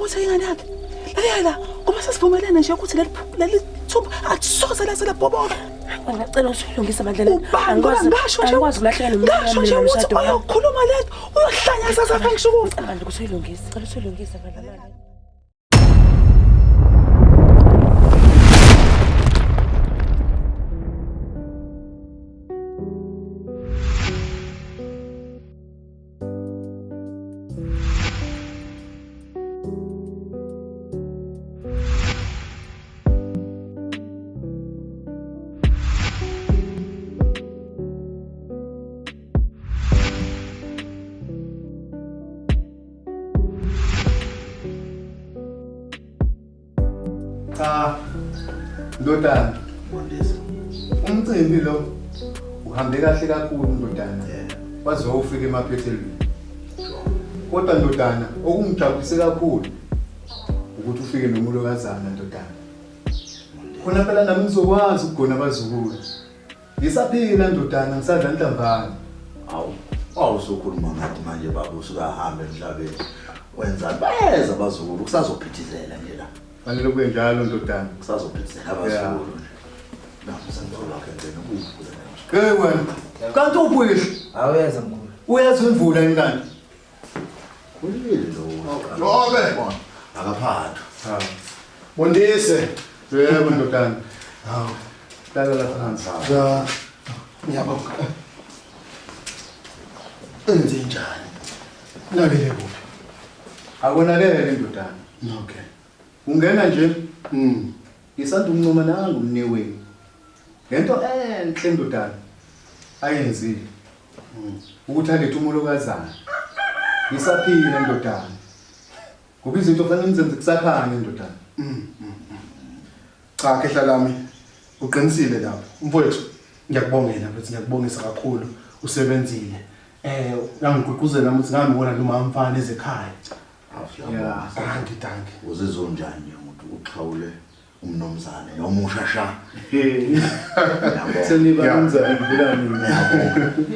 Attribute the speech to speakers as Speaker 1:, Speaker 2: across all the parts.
Speaker 1: Ukuthi ingane yakhe. Lalela ngoba sesivumelene nje ukuthi leli leli thumba akusoze laze labhoboka.
Speaker 2: Ngicela usuyilungise mandlela.
Speaker 1: Ubani ngoba ngasho nje
Speaker 2: angikwazi ukulahlekelwa
Speaker 1: ngasho nje ukuthi uyokhuluma lento uyohlanya sasafa ngisho ukufa.
Speaker 2: Ngicela bandla ukuthi uyilungise. Ngicela usuyilungise bandla.
Speaker 3: Cha. Ndodana.
Speaker 4: Mondisa.
Speaker 3: Umcimbi lo uhambe kahle kakhulu ndodana. Waze wawufika emaphethelweni. Kodwa ndodana okungijabulise kakhulu ukuthi ufike nomulokazana ndodana. Khona phela nami ngizokwazi ukugona abazukulu. Ngisaphila ndodana ngisadla nhlamvana.
Speaker 4: Awu, wawusukhuluma ngathi manje baba usukahamba emhlabeni. Wenzani? Bayeza abazukulu kusazophithizela nje la.
Speaker 3: Fanele kube njalo ndodana.
Speaker 4: Kusazophithizela abazukulu nje. Naso senzo lakhe ngene ukuvula.
Speaker 3: Hey wena. Kanti uphi?
Speaker 5: Aweza mkhulu.
Speaker 3: Uyazi imvula yini kanti?
Speaker 4: Khulile lo.
Speaker 6: Jobe.
Speaker 4: Akaphathwa.
Speaker 3: Ha.
Speaker 6: Mondise.
Speaker 3: Yebo ndodana. Hawu. Hlala lapha phansi.
Speaker 6: Ja. Ngiyabonga. Enze njani? Nalele kuphi?
Speaker 3: Akonakele ndodana.
Speaker 6: Okay.
Speaker 3: Ungena nje. Ngisanda ukuncoma nangu umnewenu. Ngento enhle ndodana ayenzile. Ukuthi alethe umolokazana. Ngisaphila ndodana. Ngoba izinto kufanele nizenze kusakhanya ndodana.
Speaker 6: Cha khehla lami uqinisile lapho. Mfowethu ngiyakubongela mfethu ngiyakubongisa kakhulu usebenzile. Eh uyangigqugquzela ukuthi ngangibona noma mfana ezekhaya.
Speaker 4: Siyabonga.
Speaker 6: Dankie dankie.
Speaker 4: Uzizwa unjani nje ukuthi uxhawule umnumzane nomusha sha.
Speaker 3: Seniba mnumzane ngivula mina.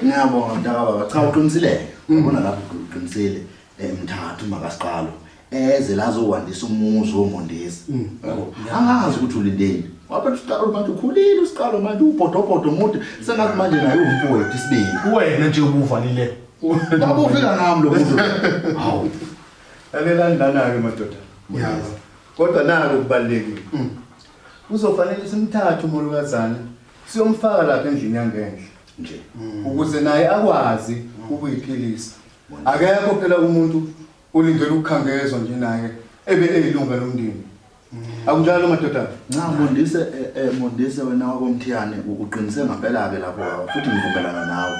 Speaker 4: Ngiyabonga mntaka baba. Cha uqinisile. Ubona lapho uqinisile. Emthathu makasiqalo. Eze la azokwandisa umuzi womondisi. Yabo. Angazi ukuthi ulindeni. Waphetha usiqalo manje ukhulile usiqalo manje ubhodobhodo mude sengathi manje naye umfowethu isibili.
Speaker 6: Wena nje ubuvalile.
Speaker 4: Baba ufika nami lo muntu. Hawu.
Speaker 3: Lalelani lana-ke madoda.
Speaker 6: Yeah.
Speaker 3: Kodwa nako kubalulekile. Kuzofanele simthathe umolokazana siyomfaka lapha endlini yangenhla
Speaker 4: Nje.
Speaker 3: ukuze naye akwazi ukuyiphilisa. Akekho phela umuntu olindele ukukhangezwa nje naye ebe eyilunga lomndeni. Akunjalo madoda?
Speaker 4: Nca Mondise Mondise wena wakomthiyane uqinise ngempela ke lapho baba futhi ngivumelana nawe.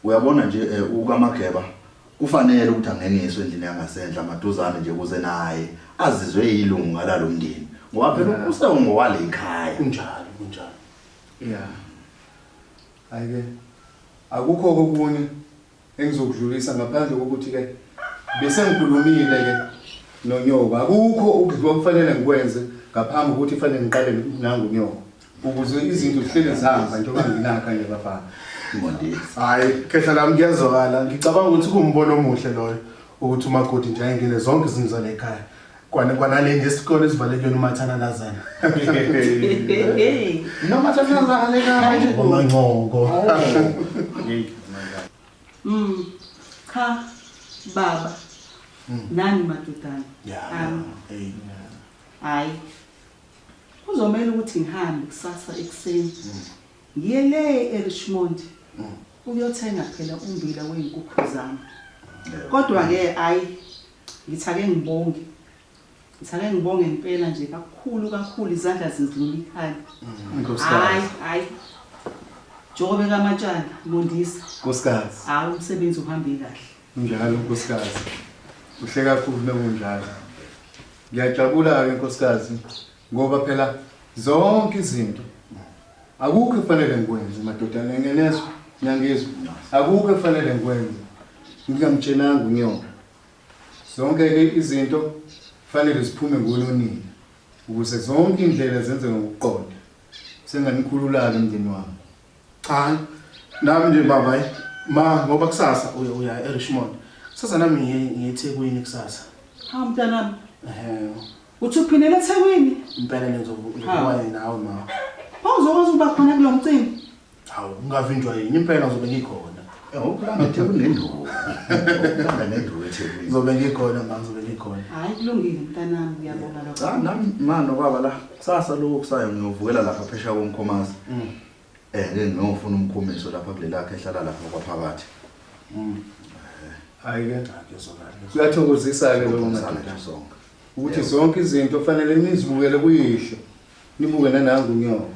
Speaker 4: Uyabona nje ukaMageba kufanele ukuthi angeniswe endlini yangasenhla maduzane nje kuze naye azizwe eyilungu ngalalo mndeni. Ngoba phela usewungowale ikhaya.
Speaker 6: Kunjalo kunjalo.
Speaker 3: Yeah. Ayike akukho kokunye engizokudlulisa ngaphandle kokuthi ke bese ngikhulumile ke nonyoko akukho ukudliwa kufanele ngikwenze ngaphambi kokuthi fanele ngiqale nangunyoko ukuze izinto zihlele zihamba njengoba nginakha nje bafana.
Speaker 4: Mondise.
Speaker 6: Hayi khehla lami kuyazwakala. Ngicabanga ukuthi kuwumbono omuhle loyo ukuthi umakoti nje ayengene zonke izinto zale ekhaya. Kwana kwanale nje isikole esivalekile umathananazana.
Speaker 4: Noma thanazana ekhaya nje.
Speaker 6: Omancoko.
Speaker 7: Cha baba. Nani madodana.
Speaker 6: Yeah.
Speaker 7: Ami.
Speaker 6: Hey.
Speaker 7: Hayi. Kuzomela ukuthi ngihambe kusasa ekuseni. Ngiye le eRichmond. Ukuyothenga phela umbila wezinkukhu zami. Kodwa ke hayi ngithi ake ngibonge. Ngithi ake ngibonge impela nje kakhulu kakhulu izandla zidlula ikhanda. Hayi
Speaker 3: Nkosikazi.
Speaker 7: hayi. Jobe kaMatshana Mondisa.
Speaker 3: Nkosikazi.
Speaker 7: Hayi umsebenzi uhambe kahle.
Speaker 3: Njalo nkosikazi. Uhle kakhulu nokunjalo. Ngiyajabula ke nkosikazi ngoba phela zonke izinto akukho ekufanele ngikwenze madodana ngenezwa ngiyangizwa akukho ekufanele ngikwenze ngingamtshenanga unyoko. Zonke ke izinto kufanele ziphume ngononina ukuze zonke indlela zenze ngokuqonda. Senganikhulula ke mndeni wami.
Speaker 6: Cha nami nje baba hayi ma ngoba kusasa uya uya eRichmond. Kusasa nami ngiye ngiye eThekwini kusasa.
Speaker 7: Hawu mntanami.
Speaker 6: Ehhe.
Speaker 1: Uthi uphindele eThekwini?
Speaker 6: Impela ngizobuya nawe ma.
Speaker 1: Pho uzokwazi ukuba khona kulo mcimbi?
Speaker 6: Hawu, ungavinjwa yini? Impela ngizobe ngikhona.
Speaker 4: Ukulanda eThekwini ngenduku. Ukulanda ngenduku eThekwini.
Speaker 6: Ngizobe ngikhona ma, ngizobe ngikhona.
Speaker 1: Hayi kulungile mntanami ngiyabonga lokho.
Speaker 4: Cha nami ma nobaba la kusasa lokhu kusayo ngiyovukela lapha phesheya koMkhomazi. Ngeke ngiyofuna umkhumiso lapha kulelakhe ehlala lapha kwaphakathi.
Speaker 3: Hayi-ke kuyathokozisa-ke lokho
Speaker 4: Sobongisana
Speaker 3: madoda
Speaker 4: nje sonke.
Speaker 3: ukuthi zonke izinto fanele nizibukele kuyihlo nibuke nanangu unyoko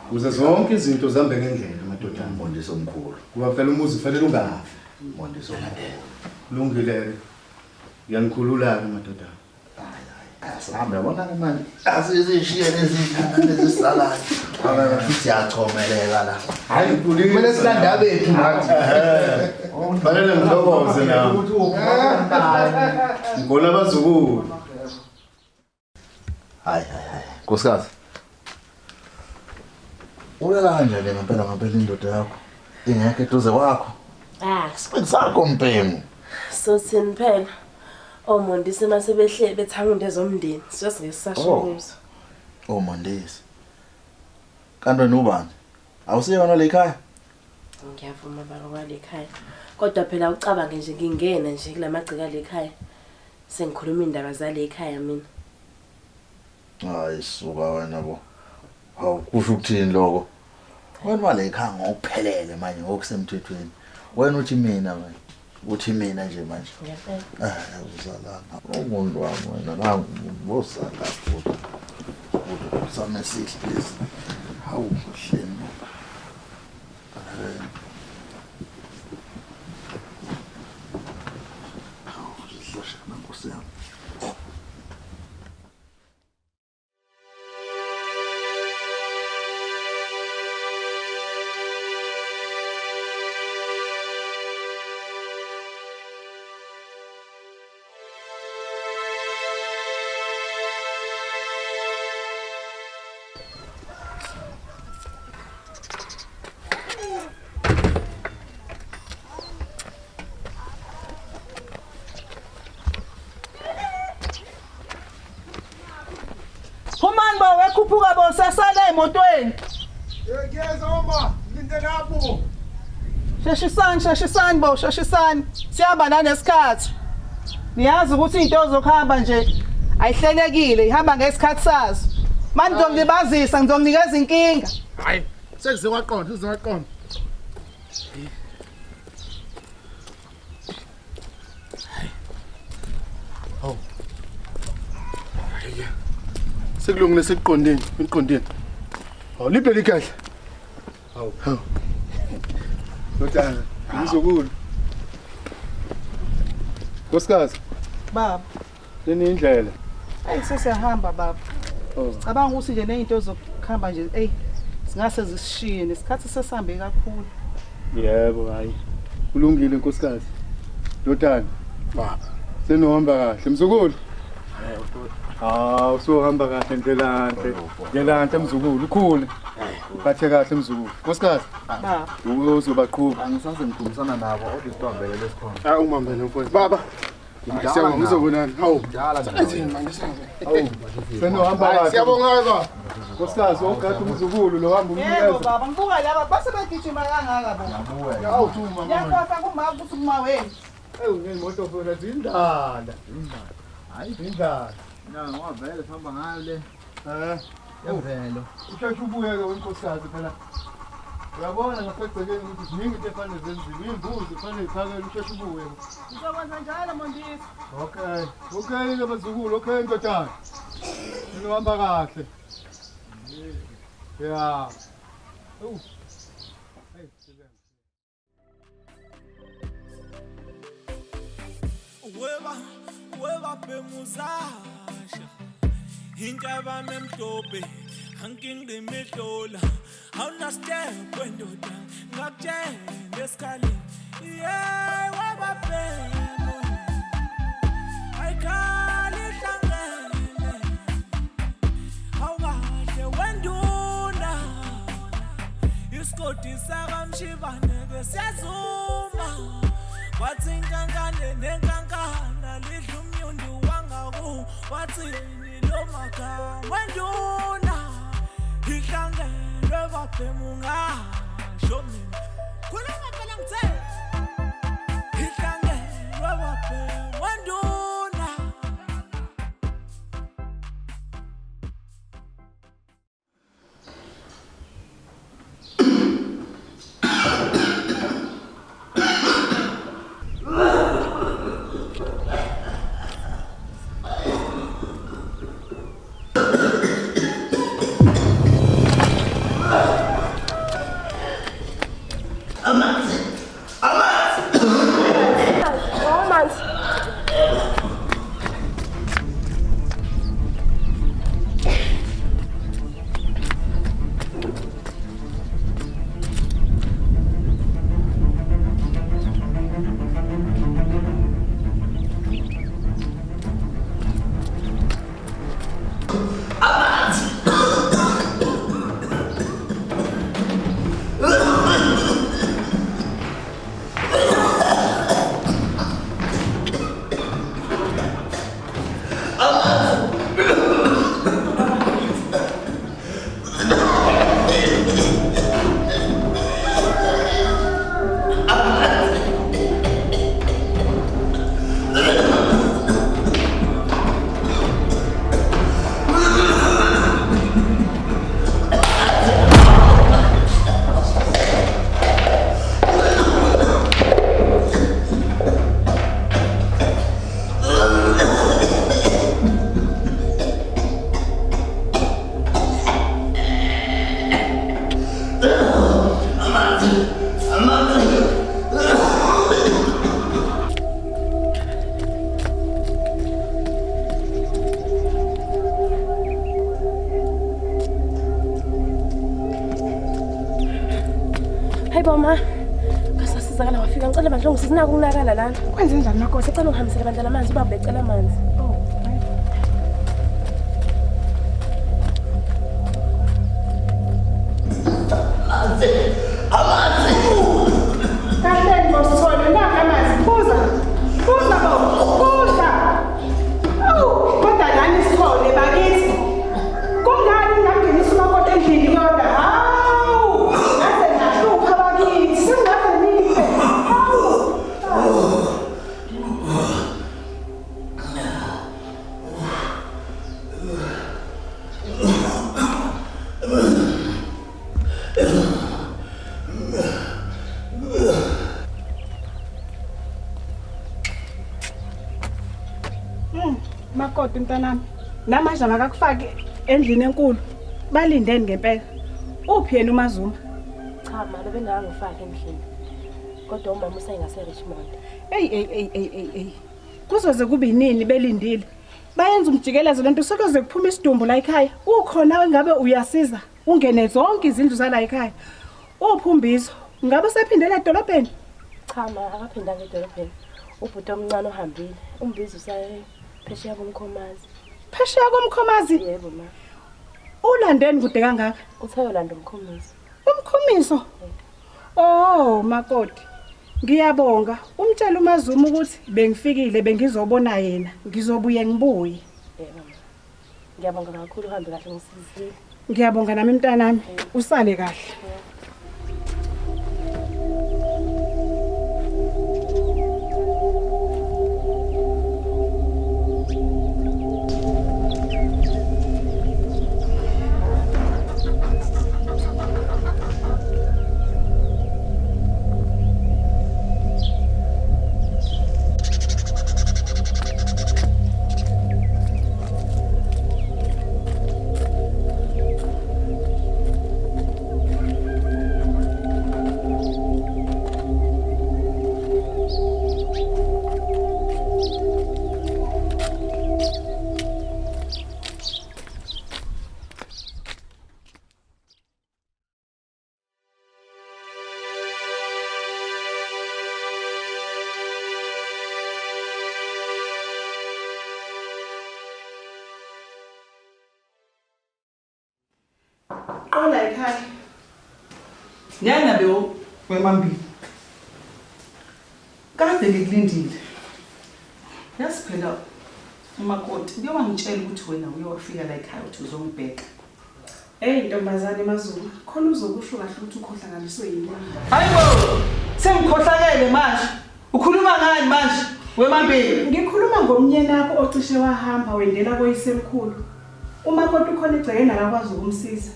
Speaker 3: ukuze zonke izinto zihambe ngendlela madodana
Speaker 4: Mondisi omkhulu.
Speaker 3: kuba phela umuzi fanele ungafi.
Speaker 4: Mondisi omkhulu.
Speaker 3: Kulungile-ke ngiyanikhulula-ke madodana.
Speaker 4: Asihambe yabona-ke manje. Asizishiye lezi lezisalayo. Ngoba futhi siyachomeleka la.
Speaker 3: Hayi
Speaker 5: Kumele silande abethu nathi.
Speaker 3: Fanele ngithokoze nami ngibona abazukulu.
Speaker 4: Hayi hayi hayi. Nkosikazi. Ulala kanjani ngempela ngempela indoda yakho? Ingekho eduze kwakho.
Speaker 2: Ah,
Speaker 4: Isibindi sakho mbhemu.
Speaker 2: sothini phela. Omondisi mase behle bethanga into ezomndeni. Siyobe singesasho
Speaker 4: Oh.
Speaker 2: kuzo.
Speaker 4: Oh Mondisi. Kanti wena ubani? Awusiyona le ekhaya?
Speaker 2: Ngiyavuma baba kwale khaya. Kodwa phela ucabange nje ngingena nje kulamagcika le khaya. Sengikhuluma indaba zale khaya mina.
Speaker 4: Hayi suka wena bo. Hawu kusho ukuthini lokho? Wena wale ekhaya ngokuphelele manje ngokusemthethweni. Wena uthi mina manje. Uthi mina nje manje.
Speaker 2: Ngiyacela.
Speaker 4: Uzalana. Umuntu wami wena nangu bosala futhi. Futhi same sihle lesi. Hawu hleni. Hawu sihlosha nkosi yami.
Speaker 1: Phumani bo wekhuphuka bo sasale emotweni.
Speaker 6: Ngiyeza uma, ngilinde lapho.
Speaker 1: Sheshisani sheshisani bo sheshisani. Sihamba nanesikhathi. Niyazi ukuthi into zokuhamba nje ayihlelekile ihamba ngesikhathi sazo. Manje ngizongilibazisa ngizonginikeza inkinga.
Speaker 6: Hayi, sekuze kwaqonda, sekuze kwaqonda. Hawu. Hayi. Sekulungile sekuqondeni, ekuqondeni. Hawu liphele ikhahla.
Speaker 3: Hawu. Hawu. Ndodana, mzukulu. Nkosikazi,
Speaker 1: Baba,
Speaker 3: leni indlela.
Speaker 1: hey sesiyahamba baba.
Speaker 3: Oh.
Speaker 1: Cabanga ukuthi nje nezinto zokuhamba nje ey singase zisishiye nesikhathi sesihambe kakhulu.
Speaker 3: Yebo, hayi. Kulungile nkosikazi. Ndodana,
Speaker 6: Baba.
Speaker 3: senohamba kahle mzukulu. Hawu, usuhamba kahle ndlelanhle. Ndlelanhle mzukulu, ukhule. Uphathe kahle mzukulu. Nkosikazi,
Speaker 1: Baba,
Speaker 3: uwe uzobaqhuba.
Speaker 4: Angisaze ngikhulumisana nabo kodwa isibambele lesikhona.
Speaker 6: Hayi ungibambele mfowethu. Baba. Hayi, Siyabonga ngizobonana. Hawu.
Speaker 4: Mdala
Speaker 6: Senzini manje senze.
Speaker 3: Hawu. Senohamba
Speaker 6: Hayi
Speaker 3: kahle.
Speaker 6: siyabonga baba.
Speaker 3: Nkosikazi, ogada umzukulu lo hamba
Speaker 1: yebo
Speaker 3: umnikeza.
Speaker 1: baba ngibuka laba base begijima kangaka bo.
Speaker 4: Ngiyabuya.
Speaker 3: Hawu thuma mama.
Speaker 1: Ngiyakhohlwa kuma ukuthi kuma wenu.
Speaker 3: Ewu ngeyimoto phela zindala.
Speaker 4: Hayi
Speaker 3: Zindala.
Speaker 4: mina ngoba vele sihamba ngayo le.
Speaker 3: Eh,
Speaker 4: Emvelo.
Speaker 3: usheshe ubuye-ke wenkosikazi phela. Uyabona ngasegcekeni ukuthi ziningi into efanele zenziwe, iy'mbuzi kufanele ziphakele, usheshe ubuye.
Speaker 1: Ngizokwenza njalo Mondisi.
Speaker 3: Okay, okay-ke bazukulu, okay ndodana. Ninohamba kahle. Ya. Ewu. Hey,
Speaker 8: Weba, weba bemuzasha. Intaba memhlophe, angingimihlola. Awuna step wendoda, ngakutshela esikalini. Yeah, weba bhemu. Ayikhali ihlangene. Awukahle wenduna. Isigodi sakamshibane ke siyazuma. Wathi inkankane nenkankana lidla umnyundu wangaku. Wathini lo magama wenduna ihlangelwe babhemu ngasho mina. Khuluma phela ngithe ihlangelwe babhemu wenduna.
Speaker 2: Amanzi. Hayi bo ma. Kasasizakala wafika ngicela bandla ungisize naku kunakala lana.
Speaker 9: Kwenze njani makoti?
Speaker 2: Sicela ungihambisele bandla lamanzi ubaba becela amanzi.
Speaker 9: Oh.
Speaker 4: Amanzi!
Speaker 9: Kahleni bo Sithole, nanka amanzi. Phuza. Phuza bo. Phuza. Awu, kodwa nani Sithole bakithi. Kungani ningangenisa umakoti endlini kodwa? Hawu! Ngaze ngahlupha bakithi. Sengaze nife. Hawu. Makoti mntanami, namanje makakufake endlini enkulu. Balindeni ngempela. Uphi yena uMaZuma?
Speaker 2: Cha ma bebengangifaki endlini. Kodwa umama usayingase Richmond.
Speaker 9: Ey ey ey ey ey ey. Kuzoze kube yinini belindile. Bayenza umjikelezo lento sekuze kuphuma isidumbu la ekhaya. Ukhona engabe uyasiza ungene zonke izindlu zala ekhaya. Uphi uMbizo? Ngabe usephindela edolobheni?
Speaker 2: Cha ma akaphindanga edolobheni. Ubhuti omncane uhambile. uMbizo usaye phesheya komkhomazi.
Speaker 9: Phesheya komkhomazi?
Speaker 2: Yebo ma.
Speaker 9: Ulandeni kude kangaka?
Speaker 2: Uthe uyolanda umkhomiso.
Speaker 9: Umkhomiso? Oh, makoti. Ngiyabonga. Umtshela uMaZuma ukuthi bengifikile bengizobona yena. Ngizobuye ngibuye.
Speaker 2: Yebo ma. Ngiyabonga kakhulu uhambe kahle ngisizile.
Speaker 9: Ngiyabonga nami mntanami. Usale kahle. Qola ekhaya.
Speaker 1: Nyana bewu wemambili. Kade
Speaker 7: Kade ngikulindile. Yazi phela umakoti uke wangitshela ukuthi wena uye wafika la ekhaya uthi uzongibheka.
Speaker 9: Eyi ntombazane Mazulu, khona uzokusho kahle ukuthi ukhohlakaliswe yini.
Speaker 1: Hayibo! Sengikhohlakele manje. Ukhuluma ngani manje? Wemambili.
Speaker 9: Ngikhuluma ngomnyeni wakho ocishe wahamba wendela koyisemkhulu. Umakoti ukhona egcekeni akakwazi ukumsiza.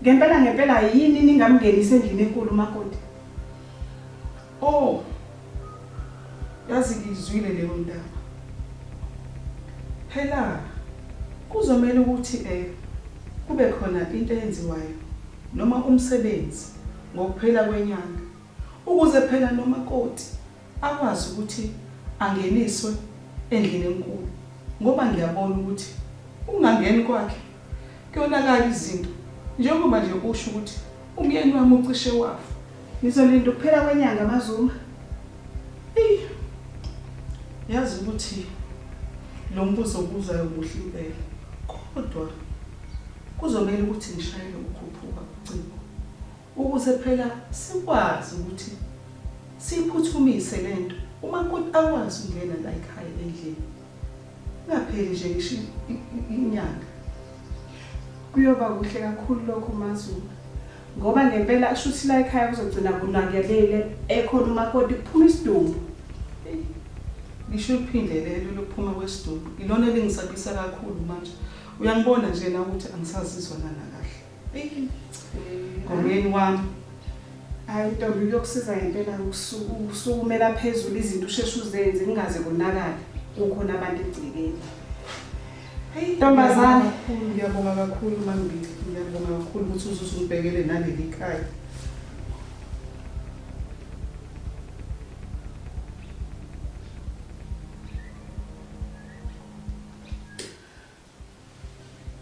Speaker 9: Ngempela ngempela yini ningamngenisi endlini enkulu umakoti?
Speaker 7: Oh. Yazi ngizwile leyo ndaba. Phela kuzomela ukuthi eh kube khona into eyenziwayo noma umsebenzi ngokuphela kwenyanga ukuze phela nomakoti akwazi ukuthi angeniswe endlini enkulu ngoba ngiyabona ukuthi ukungangeni kwakhe kuyonakala izinto njengoba nje usho ukuthi umyeni wami ucishe wafa.
Speaker 9: Ngizolinda ukuphela kwenyanga MaZuma.
Speaker 7: Eyi yazi ukuthi lo mbuzo obuzayo muhle impela kodwa kuzomele ukuthi ngishayele ukhuphuka ucingo ukuze phela sikwazi ukuthi siyiphuthumise le nto umakoti akwazi ukungena la ekhaya endlini ingapheli nje ngisho inyanga.
Speaker 9: Kuyoba kuhle kakhulu lokho MaZuma ngoba ngempela shuthi la ekhaya kuzogcina kunakelele ekhona umakoti kuphuma isidumbu.
Speaker 7: Ngisho iphinde lelo lokuphuma kwesidumbu ilona elingisabisa kakhulu manje. Uyangibona nje na ukuthi angisazizwa nana kahle. Eyi ngomyeni wami.
Speaker 9: Hayi ntombi kuyokusiza ngempela ukusukumela phezulu izinto usheshe uzenze kungaze konakale kukhona abantu egcekeni.
Speaker 7: Hey
Speaker 9: Ntombazane.
Speaker 7: kakhulu ngiyabonga kakhulu Mambili. Ngiyabonga kakhulu ukuthi uzuze ungibhekele naleli khaya.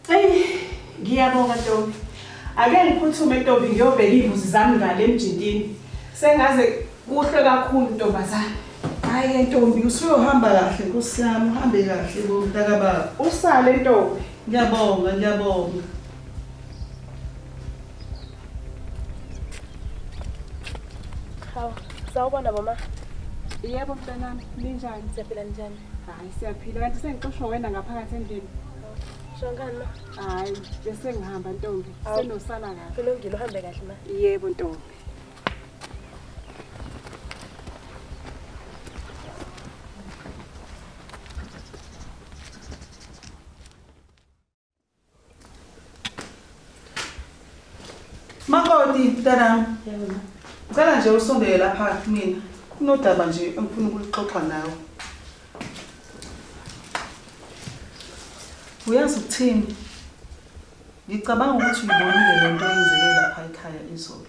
Speaker 9: Eyi ngiyabonga ntombi. Ake ngiphuthume ntombi ngiyobheka iy'mbuzi zami ngale emjintini. Sengaze kuhle kakhulu ntombazane.
Speaker 7: Hayi ntombi usuyohamba kahle Nkosi yami uhambe kahle bo mntakababa.
Speaker 9: Usale ntombi.
Speaker 7: Ngiyabonga ngiyabonga.
Speaker 2: Hawu, sawubona boma.
Speaker 9: Yebo mntanami, ninjani?
Speaker 2: Siyaphila njani?
Speaker 9: Hayi siyaphila kanti sengixoshwa wena ngaphakathi endlini.
Speaker 2: Shongani ma?
Speaker 9: Hayi bese ngihamba ntombi.
Speaker 2: Awu.
Speaker 9: Senosala kahle.
Speaker 2: Kulungile uhambe kahle ma.
Speaker 9: Yebo ntombi.
Speaker 7: Makoti mntanami.
Speaker 2: Yebo ma.
Speaker 7: Ngicela nje usondele lapha kumina. Kunodaba nje engifuna ukuluxoxa nawe. Uyazi ukuthini? Ngicabanga ukuthi uyibonile le nto eyenzeke lapha ekhaya izolo.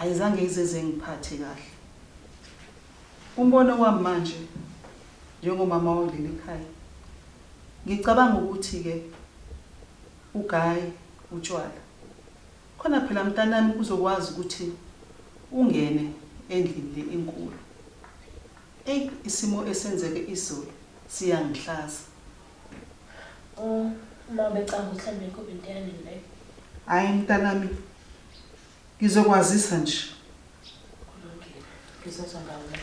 Speaker 7: Ayizange ize ngiphathe kahle. Umbono wami manje njengomama waleli khaya. Ngicabanga ukuthi ke ugayi utshwala. Khona phela mntanami uzokwazi ukuthi ungene endlini le enkulu. Ey isimo esenzeke izolo siyangihlaza.
Speaker 2: Oh, ma becanga ukuthi mhlawumbe kube into yanini leyo.
Speaker 7: Hayi mntanami ngizokwazisa nje.
Speaker 2: Kulungile. Ngizozwa ngawe. ma.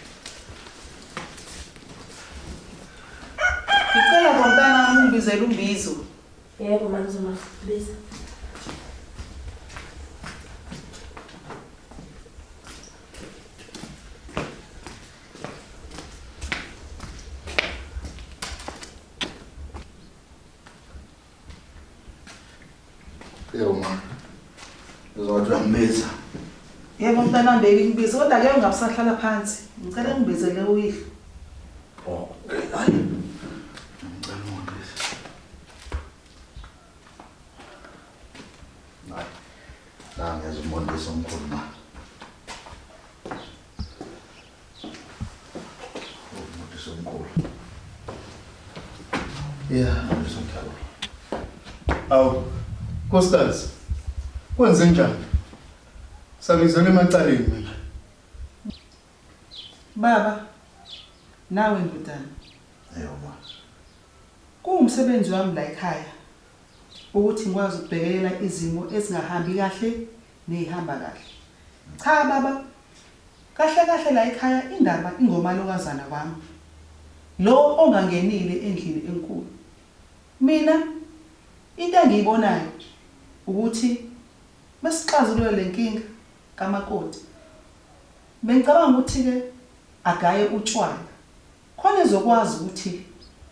Speaker 7: Ngicela mntanami ungibizele umbizo.
Speaker 2: Yebo ma ngizomabiza.
Speaker 4: Yebo ma. Ngizwathi uyambiza.
Speaker 7: Yebo mntanami bengikubiza kodwa ke ungabusahlala phansi. Ngicela ngibizele uyihlo.
Speaker 4: Oh, okay. Hayi. Ngicela ungibize. Hayi. La ngiyeza umondiso omkhulu ma. Umondiso omkhulu.
Speaker 3: Yeah.
Speaker 4: Umondiso omkhulu.
Speaker 3: Awu, nkosikazi. Kwenze njani? Sabizelwe emacaleni manje.
Speaker 7: Baba nawe ndodana.
Speaker 4: Yebo ma.
Speaker 7: Kuwumsebenzi wami la ekhaya ukuthi ngikwazi ukubhekelela izimo ezingahambi kahle nezihamba kahle. Cha baba, Kahle kahle la ekhaya indaba ingomalokazana wami. Lo ongangenile endlini enkulu. Mina into engiyibonayo ukuthi mesixazulule lenkinga kamakoti. Bengicabanga ukuthi ke agaye utshwala khona ezokwazi ukuthi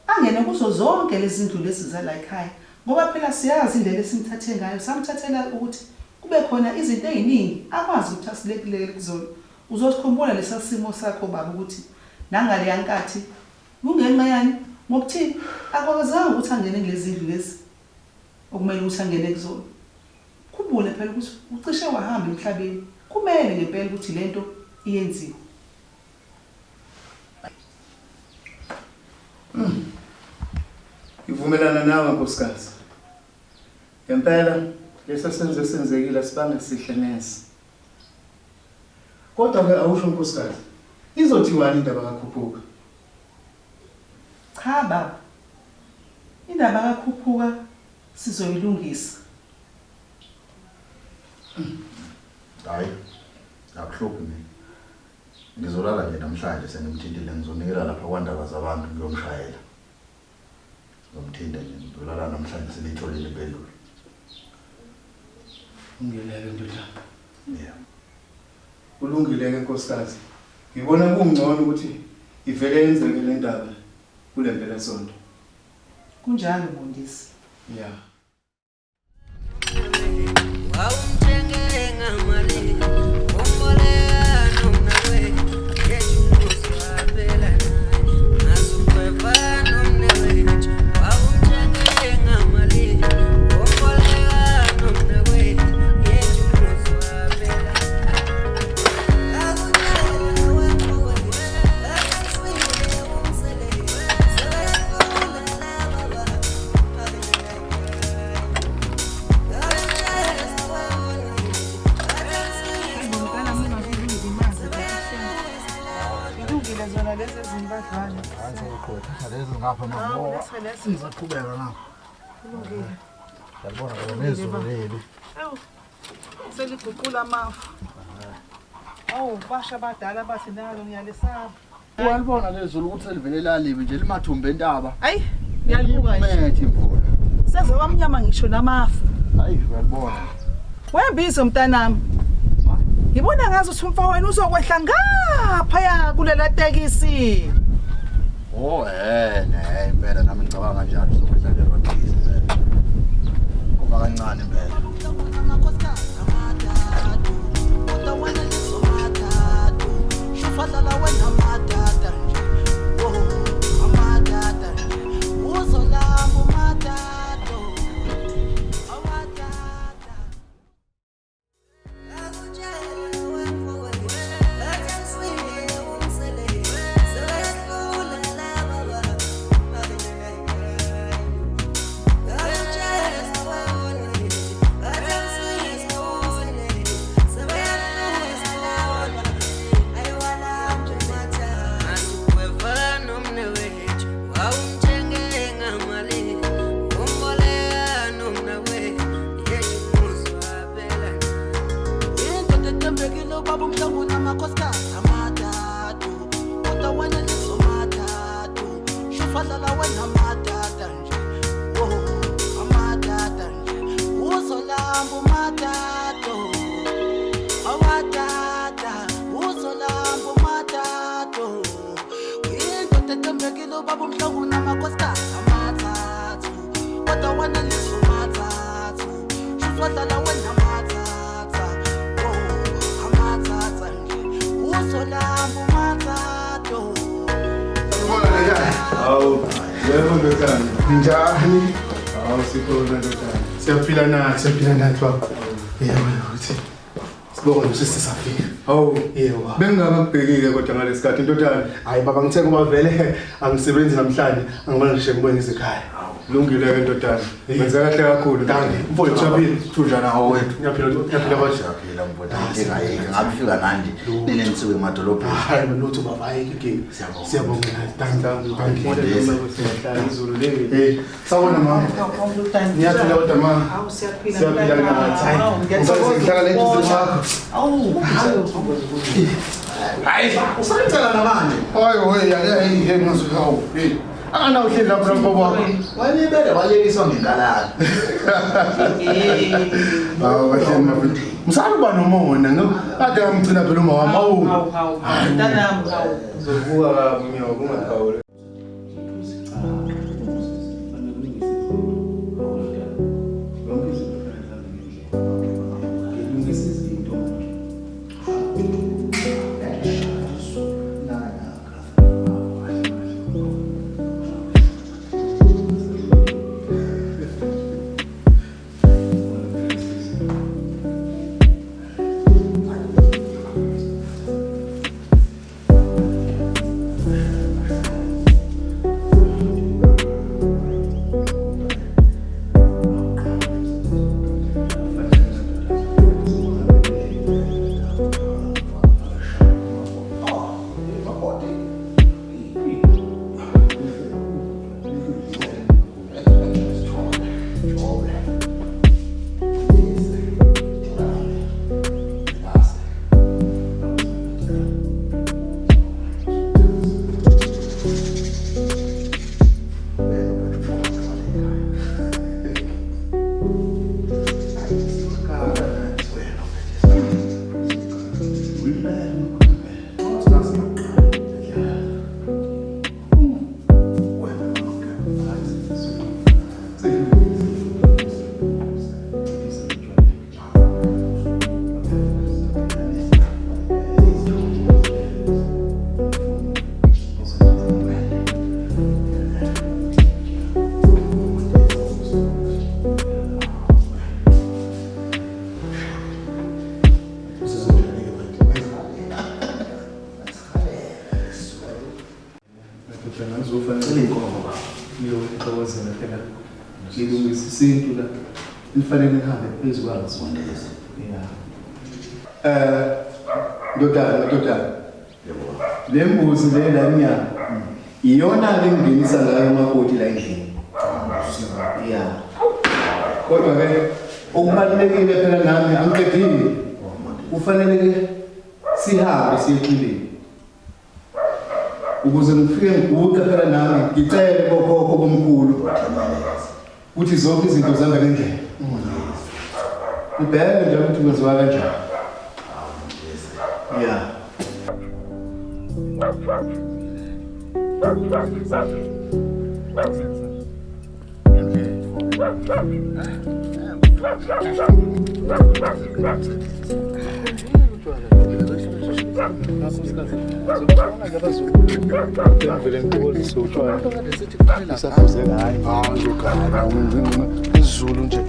Speaker 7: angene kuzo zonke lezindlu lezi zala ekhaya ngoba phela siyazi indlela esimthathe ngayo samthathela ukuthi kube khona izinto eziningi akwazi ukuthi asilekelele kuzona. Uzosikhumbula lesa simo sakho baba ukuthi nangaleya nkathi kungenxa yani ngokuthini akwazanga ukuthi angene kulezi ndlu lezi okumele ukuthi angene kuzona. Khumbule phela ukuthi ucishe wahamba emhlabeni kumele ngempela ukuthi lento iyenziwe.
Speaker 3: Ngivumelana nawe nkosikazi. Ngempela leso senzo esenzekile asibange sihle neze. Kodwa ke awusho nkosikazi, izothiwani indaba kaKhuphuka?
Speaker 7: Cha baba. Indaba kaKhuphuka sizoyilungisa.
Speaker 4: Hayi. Akuhluphi mina. Ngizolala nje namhlanje sengimthintile ngizonikela lapha kwandaba zabantu ngiyomshayela. Ngizomthinta nje ngizolala namhlanje seniyitholile impendulo.
Speaker 6: Ungileke ndodana.
Speaker 4: Yeah.
Speaker 3: Kulungile-ke nkosikazi. Ngibona kungcono ukuthi ivele yenzeke le ndaba kule mpelasonto.
Speaker 7: Kunjalo Mondisi.
Speaker 3: Yeah.
Speaker 1: Ilungile zona lezi ezimbadlwana.
Speaker 4: Lezi ngapha mama. Sizaqhubeka ngapha.
Speaker 1: Kulungile.
Speaker 4: Yabona ke nezulu leli.
Speaker 1: Awu. Seliguqula amafu. Awu basha abadala bathi nalo ngiyalesaba.
Speaker 4: Uyalibona lezulu ukuthi selivele lalibi nje limathumbe entaba.
Speaker 1: Ayi, ngiyalibuka nje.
Speaker 4: Limethe imvula.
Speaker 1: Seze wamnyama ngisho namafu.
Speaker 4: Hayi uyalibona.
Speaker 1: Wembizo mntanami. Ngibona ngazi ukuthi umfowenu uzokwehla ngaphaya kulela tekisi.
Speaker 4: Oh ne impela nami ngicabanga kanjalo uzokwehla le road impela. Kuba kancane impela.
Speaker 3: Hawu, yebo ndodana.
Speaker 6: Njani?
Speaker 3: Hawu sikhona ndodana.
Speaker 6: Siyaphila nathi, siyaphila nathi baba. Yebo ukuthi sibonge nje sisafika.
Speaker 3: Hawu,
Speaker 6: Yebo. baba.
Speaker 3: bengingakubhekile kodwa ngalesikhathi ndodana.
Speaker 6: Hayi baba ngithe ngoba vele angisebenzi namhlanje, angibona ngisho ngibuye ngizekhaya.
Speaker 3: Kulungile ke ndodana. Wenza kahle kakhulu.
Speaker 6: Dankie. Mfowethu uyaphila?
Speaker 4: Thunjana awethu.
Speaker 6: Ngiyaphila, ngiyaphila kodwa.
Speaker 4: Siyaphila mfowethu. Inkinga ayikho. Ngabe ufika nandi nini nisuke emadolobheni.
Speaker 6: Hayi lutho baba ayikho inkinga.
Speaker 4: Siyabonga.
Speaker 6: Siyabonga. Dankie, dankie.
Speaker 4: Mondesi.
Speaker 3: Siyahlala izulu leli.
Speaker 6: Eh, sawubona mama. Ngiyaphila kodwa mama.
Speaker 7: Awu siyaphila.
Speaker 6: Siyaphila nathi. Hayi,
Speaker 7: Awu, ngiyathokoza
Speaker 6: ngihlala le
Speaker 7: ukubona.
Speaker 6: ndizini yakho.
Speaker 7: Awu, awu.
Speaker 5: Hayi,
Speaker 4: Usayicela namanje.
Speaker 5: Hayi we, hey hey ngazi hawu. Hey. Akana uhleli lapho lapho baba.
Speaker 4: Walibele walekiswa ngenkalala.
Speaker 5: Hawu kahle mafethu. Msana uba nomona no. Kade ngamgcina phela uma wami. Hawu.
Speaker 7: Hawu hawu. Mntanami hawu.
Speaker 3: Uzovuka kabi mnyoko ungakhawuli. Isintu la nifanele nihambe phezu kwazo. Yeah. Ndodana. Le mbuzi le la emnyango iyona ke ngingenisa ngayo umakoti la endlini. Yeah. Kodwa ke okubalulekile phela nami angiqedile. Kufanele ke sihambe siye eklinikhi. Ukuze ngifike ngiguqe phela nami ngicele kokhokho bomkhulu. Uthi zonke izinto zihamba ngendlela. Ubheke nje ukuthi kwenziwa kanjani. Yeah.
Speaker 5: Izulu nje.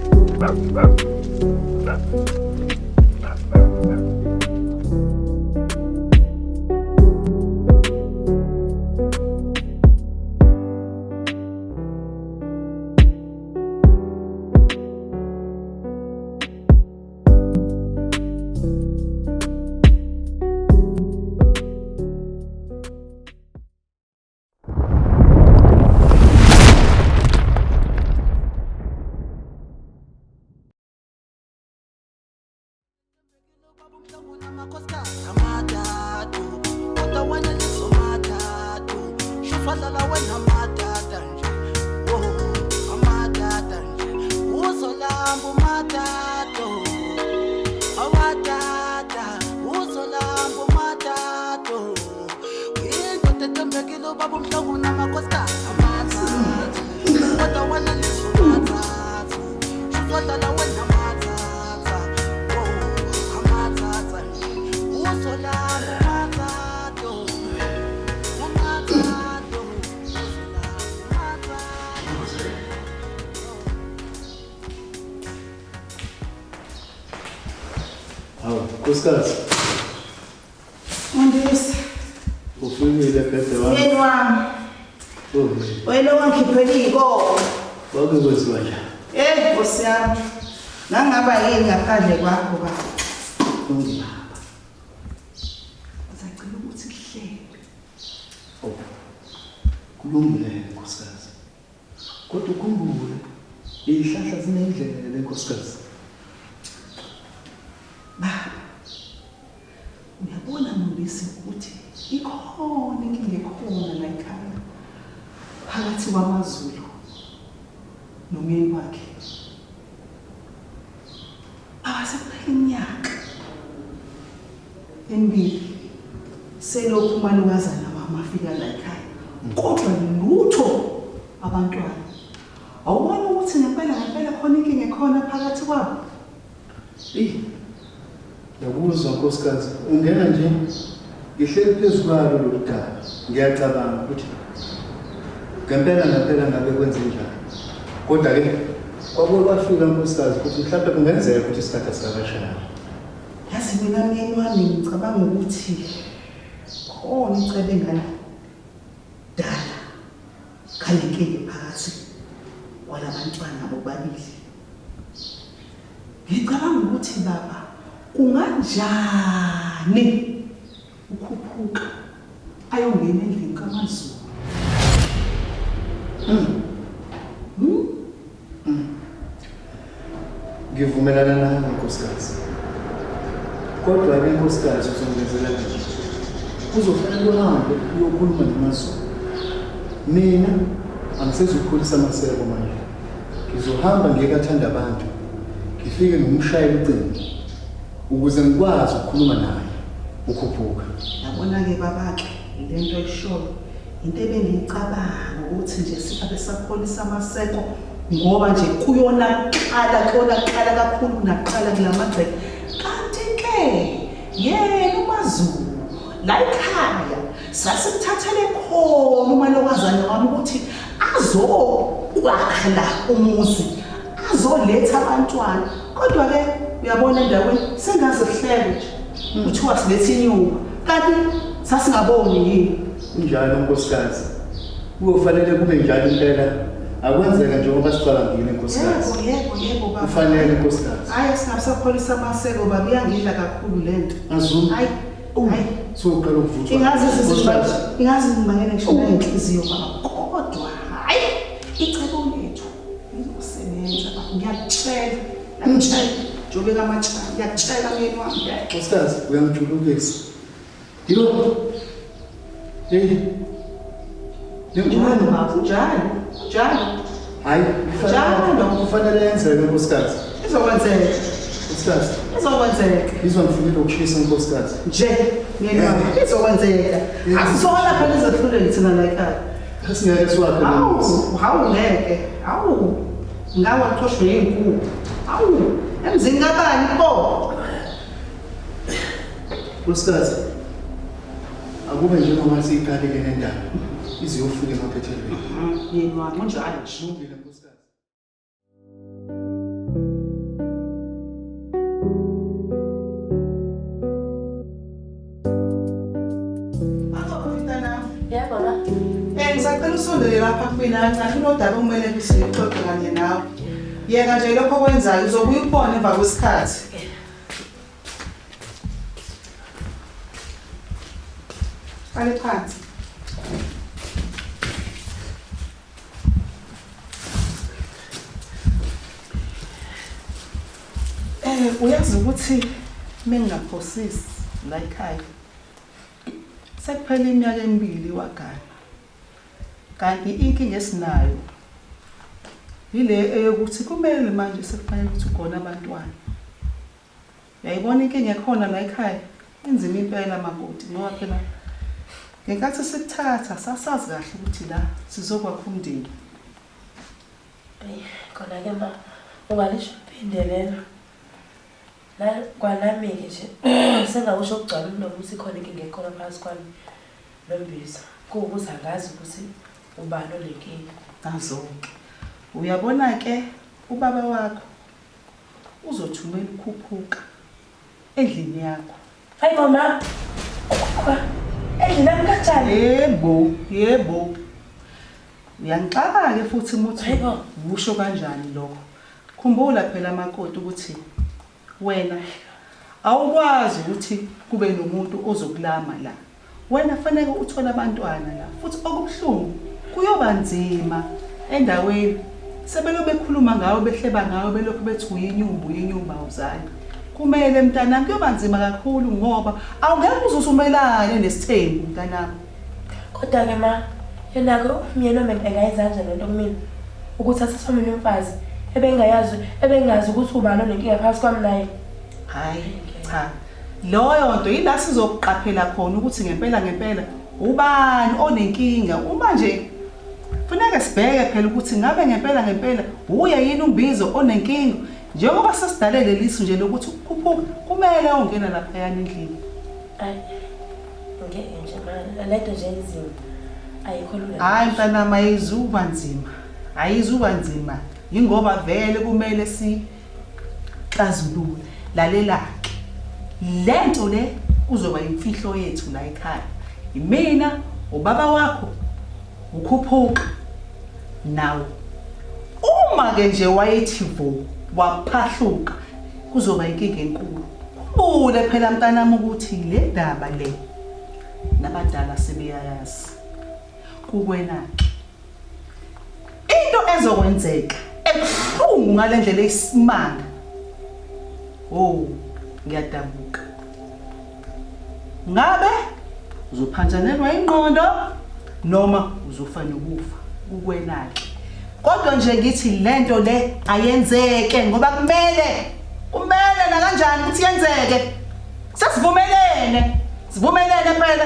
Speaker 5: Nkosikazi.
Speaker 7: Mondisi.
Speaker 3: Ufikile bhede wami.
Speaker 7: Yeni wami. Wena wangikhiphela iy'nkomo.
Speaker 3: Konke kwenziwa njani?
Speaker 7: Eh, Nkosi yami. Ngangaba yini ngaphandle kwakho baba?
Speaker 3: Kulungile baba.
Speaker 7: Ngisacela ukuthi kuhlelwe.
Speaker 3: Oh. Kulungile nkosikazi. Kodwa ukhumbule izihlahla zinendlela nkosikazi.
Speaker 7: Baba. Uyabona Uyabona Mundisi ukuthi ikhona inkinga ekhona la ekhaya phakathi kwamaZulu nomyeni wakhe. Baba sekuphela iminyaka emibili selokhu umalukazana wami afika la ekhaya kodwa lutho abantwana. Awuboni ukuthi ngempela ngempela khona inkinga ekhona phakathi kwabo?
Speaker 3: Eyi, ngiyakuzwa nkosikazi, ungena nje ngihleli phezu kwalo lolu daba, ngiyacabanga ukuthi ngempela ngempela ngabe kwenze njani. Kodwa-ke kwakuke kwafika nkosikazi ukuthi mhlawumbe kungenzeka ukuthi isikhathi asikakashayi.
Speaker 7: Yazi mina myeni wami ngicabanga ukuthi khona icebo engane dala ngale nkinga phakathi kwalabantwana bobabili. Ngicabanga ukuthi baba kunganjani ukhuphuka ayongena endlini kaMaZulu. Hmm?
Speaker 3: Ngivumelana nawe nkosikazi. Kodwa-ke nkosikazi uzongenzela kanje. Kuzofanele uhambe uyokhuluma noMaZulu. Mina angisezukukhulisa amaseko manje. Ngizohamba ngiye kathanda abantu. Ngifike ngimshayele ucingo ukuze ngikwazi ukukhuluma naye ukhuphuka.
Speaker 7: Yabona-ke babake le nto ayishoyo into ebengiyicabanga ukuthi nje singabe sakholisa amaseko ngoba nje kuyonakala kuyonakala kakhulu kunaqala kula magceke. Kanti-ke yena uMaZulu la ekhaya sasimthathele khona umalokazane wami ukuthi azokwakha la umuzi azoletha abantwana kodwa-ke uyabona endaweni sengaze kuhleke nje kuthiwa siletha inyuka kanti sasingaboni yini.
Speaker 3: Kunjalo nkosikazi. Kuyofanele kube njalo impela. Akwenzeka njengoba sicabangile nkosikazi.
Speaker 7: Yebo yebo yebo baba.
Speaker 3: Kufanele nkosikazi.
Speaker 7: Hayi singabusakholisa amaseko baba iyangidla kakhulu lento.
Speaker 3: Azulu.
Speaker 7: Hayi. Hayi.
Speaker 3: Soqala ukuvuthwa.
Speaker 7: Ingazi
Speaker 3: Nkosikazi.
Speaker 7: ingazi ngibangela ngisho nenhliziyo baba kodwa hayi icebo lethu lizosebenza baba ngiyakutshela. Ngiyakutshela. Njengoba kamatshana ngiyakutshela myeni wami.
Speaker 3: Nkosikazi uyangijulukisa. Yilo. Hey.
Speaker 7: Njalo baba njalo njalo.
Speaker 3: Hayi,
Speaker 7: Njalo.
Speaker 3: kufanele yenzeke nkosikazi.
Speaker 7: Izokwenzeka.
Speaker 3: Nkosikazi,
Speaker 7: Izokwenzeka.
Speaker 3: izwa ngifunile ukushisa nkosikazi.
Speaker 7: Nje myeni wami izokwenzeka. Asisona phela izehluleki thina la ekhaya.
Speaker 3: Singeke siwakhe lo muzi.
Speaker 7: Hawu, hawu ngeke. Hawu. Ngawa xoshwe inkukhu. Hawu, emzini kabani bo?
Speaker 3: Nkosikazi, akube njengoba siyiqalile le ndaba, ize iyofika emaphethelweni.
Speaker 7: Myeni wami unjalo nje.
Speaker 3: Kulungile nkosikazi.
Speaker 2: Yebo ma.
Speaker 1: Ngisacela usondele lapha kumina kancane kunodaba okumele sixoxe kanye nawe. Yeka nje lokho okwenzayo uzobuye ukubone emva kwesikhathi. Qale phansi. Uyazi ukuthi mengingaphosisi la ekhaya sekuphela iminyaka emibili wagana. Kanti inkinga esinayo yile eyokuthi kumele manje sekufanele ukuthi ugone abantwana. Uyayibona inkinga ekhona la ekhaya inzima impela makoti ngoba phela ngenkathi sikuthatha sasazi kahle ukuthi la sizokwakha umndeni.
Speaker 2: Eyi, khona-ke ma ungalisho uphinde lelo. Kwanami-ke nje sengakusho okugcwala umlomo ukuthi ikhona inkinga ekhona phakathi kwami noMbizo. Kuwukuthi angazi ukuthi ubani onenkinga.
Speaker 7: Nazo-ke. Uyabona-ke ubaba wakho uzothumela ukhuphuka endlini yakho.
Speaker 2: Hayi bo ma, ukhuphuka endlini yami kanjani?
Speaker 7: Yebo, yebo. Uyangixaka-ke futhi muthi
Speaker 2: Hayi bo.
Speaker 7: usho kanjani lokho. Khumbula phela makoti ukuthi wena awukwazi ukuthi kube nomuntu ozokulama la. Wena fanele uthole abantwana la futhi okubuhlungu kuyoba nzima endaweni. Sebelokhu bekhuluma ngawe behleba ngawe belokhu bethi uyinyumba uyinyumba awuzali. Kumele mntanami kuyoba nzima kakhulu ngoba awungeke uze usumelane nesithembu mntanami.
Speaker 2: Kodwa-ke ma, yena-ke umyeni wami engayenza kanjani lento kumina? Ukuthi athathe omunye umfazi ebengayazi ebengazi ukuthi ubani onenkinga phakathi kwami naye.
Speaker 7: Hayi cha. Loyo nto yila sizokuqaphela khona ukuthi ngempela ngempela ubani onenkinga uma nje funeka sibheke phela ukuthi ngabe ngempela ngempela uye yini umbizo onenkinga njengoba sesidale lelisu nje lokuthi ukhuphuka kumele ungena laphayana endlini.
Speaker 2: Hayi ngeke nje ma, lento nje inzima. Ayikho lula.
Speaker 7: Hayi mntanami ayizuba nzima. Ayizuba nzima. Yingoba vele kumele sixazulule. Lalela-ke. Lento le kuzoba imfihlo yethu la ekhaya. Imina, ubaba wakho, ukhuphuka nawe. Uma ke nje wayethi vo waphahluka kuzoba inkinga enkulu. Khumbule phela mntanami ukuthi le ndaba le nabadala sebeyayazi. Kukwena-ke. Into ezokwenzeka ebuhlungu ngale ndlela eyisimanga. Oh, ngiyadabuka. Ngabe uzophanjanelwa ingqondo noma uzofa nokufa kukwena-ke. Kodwa nje ngithi lento le ayenzeke ngoba kumele kumele nakanjani ukuthi yenzeke. Sesivumelene. Sivumelene phela.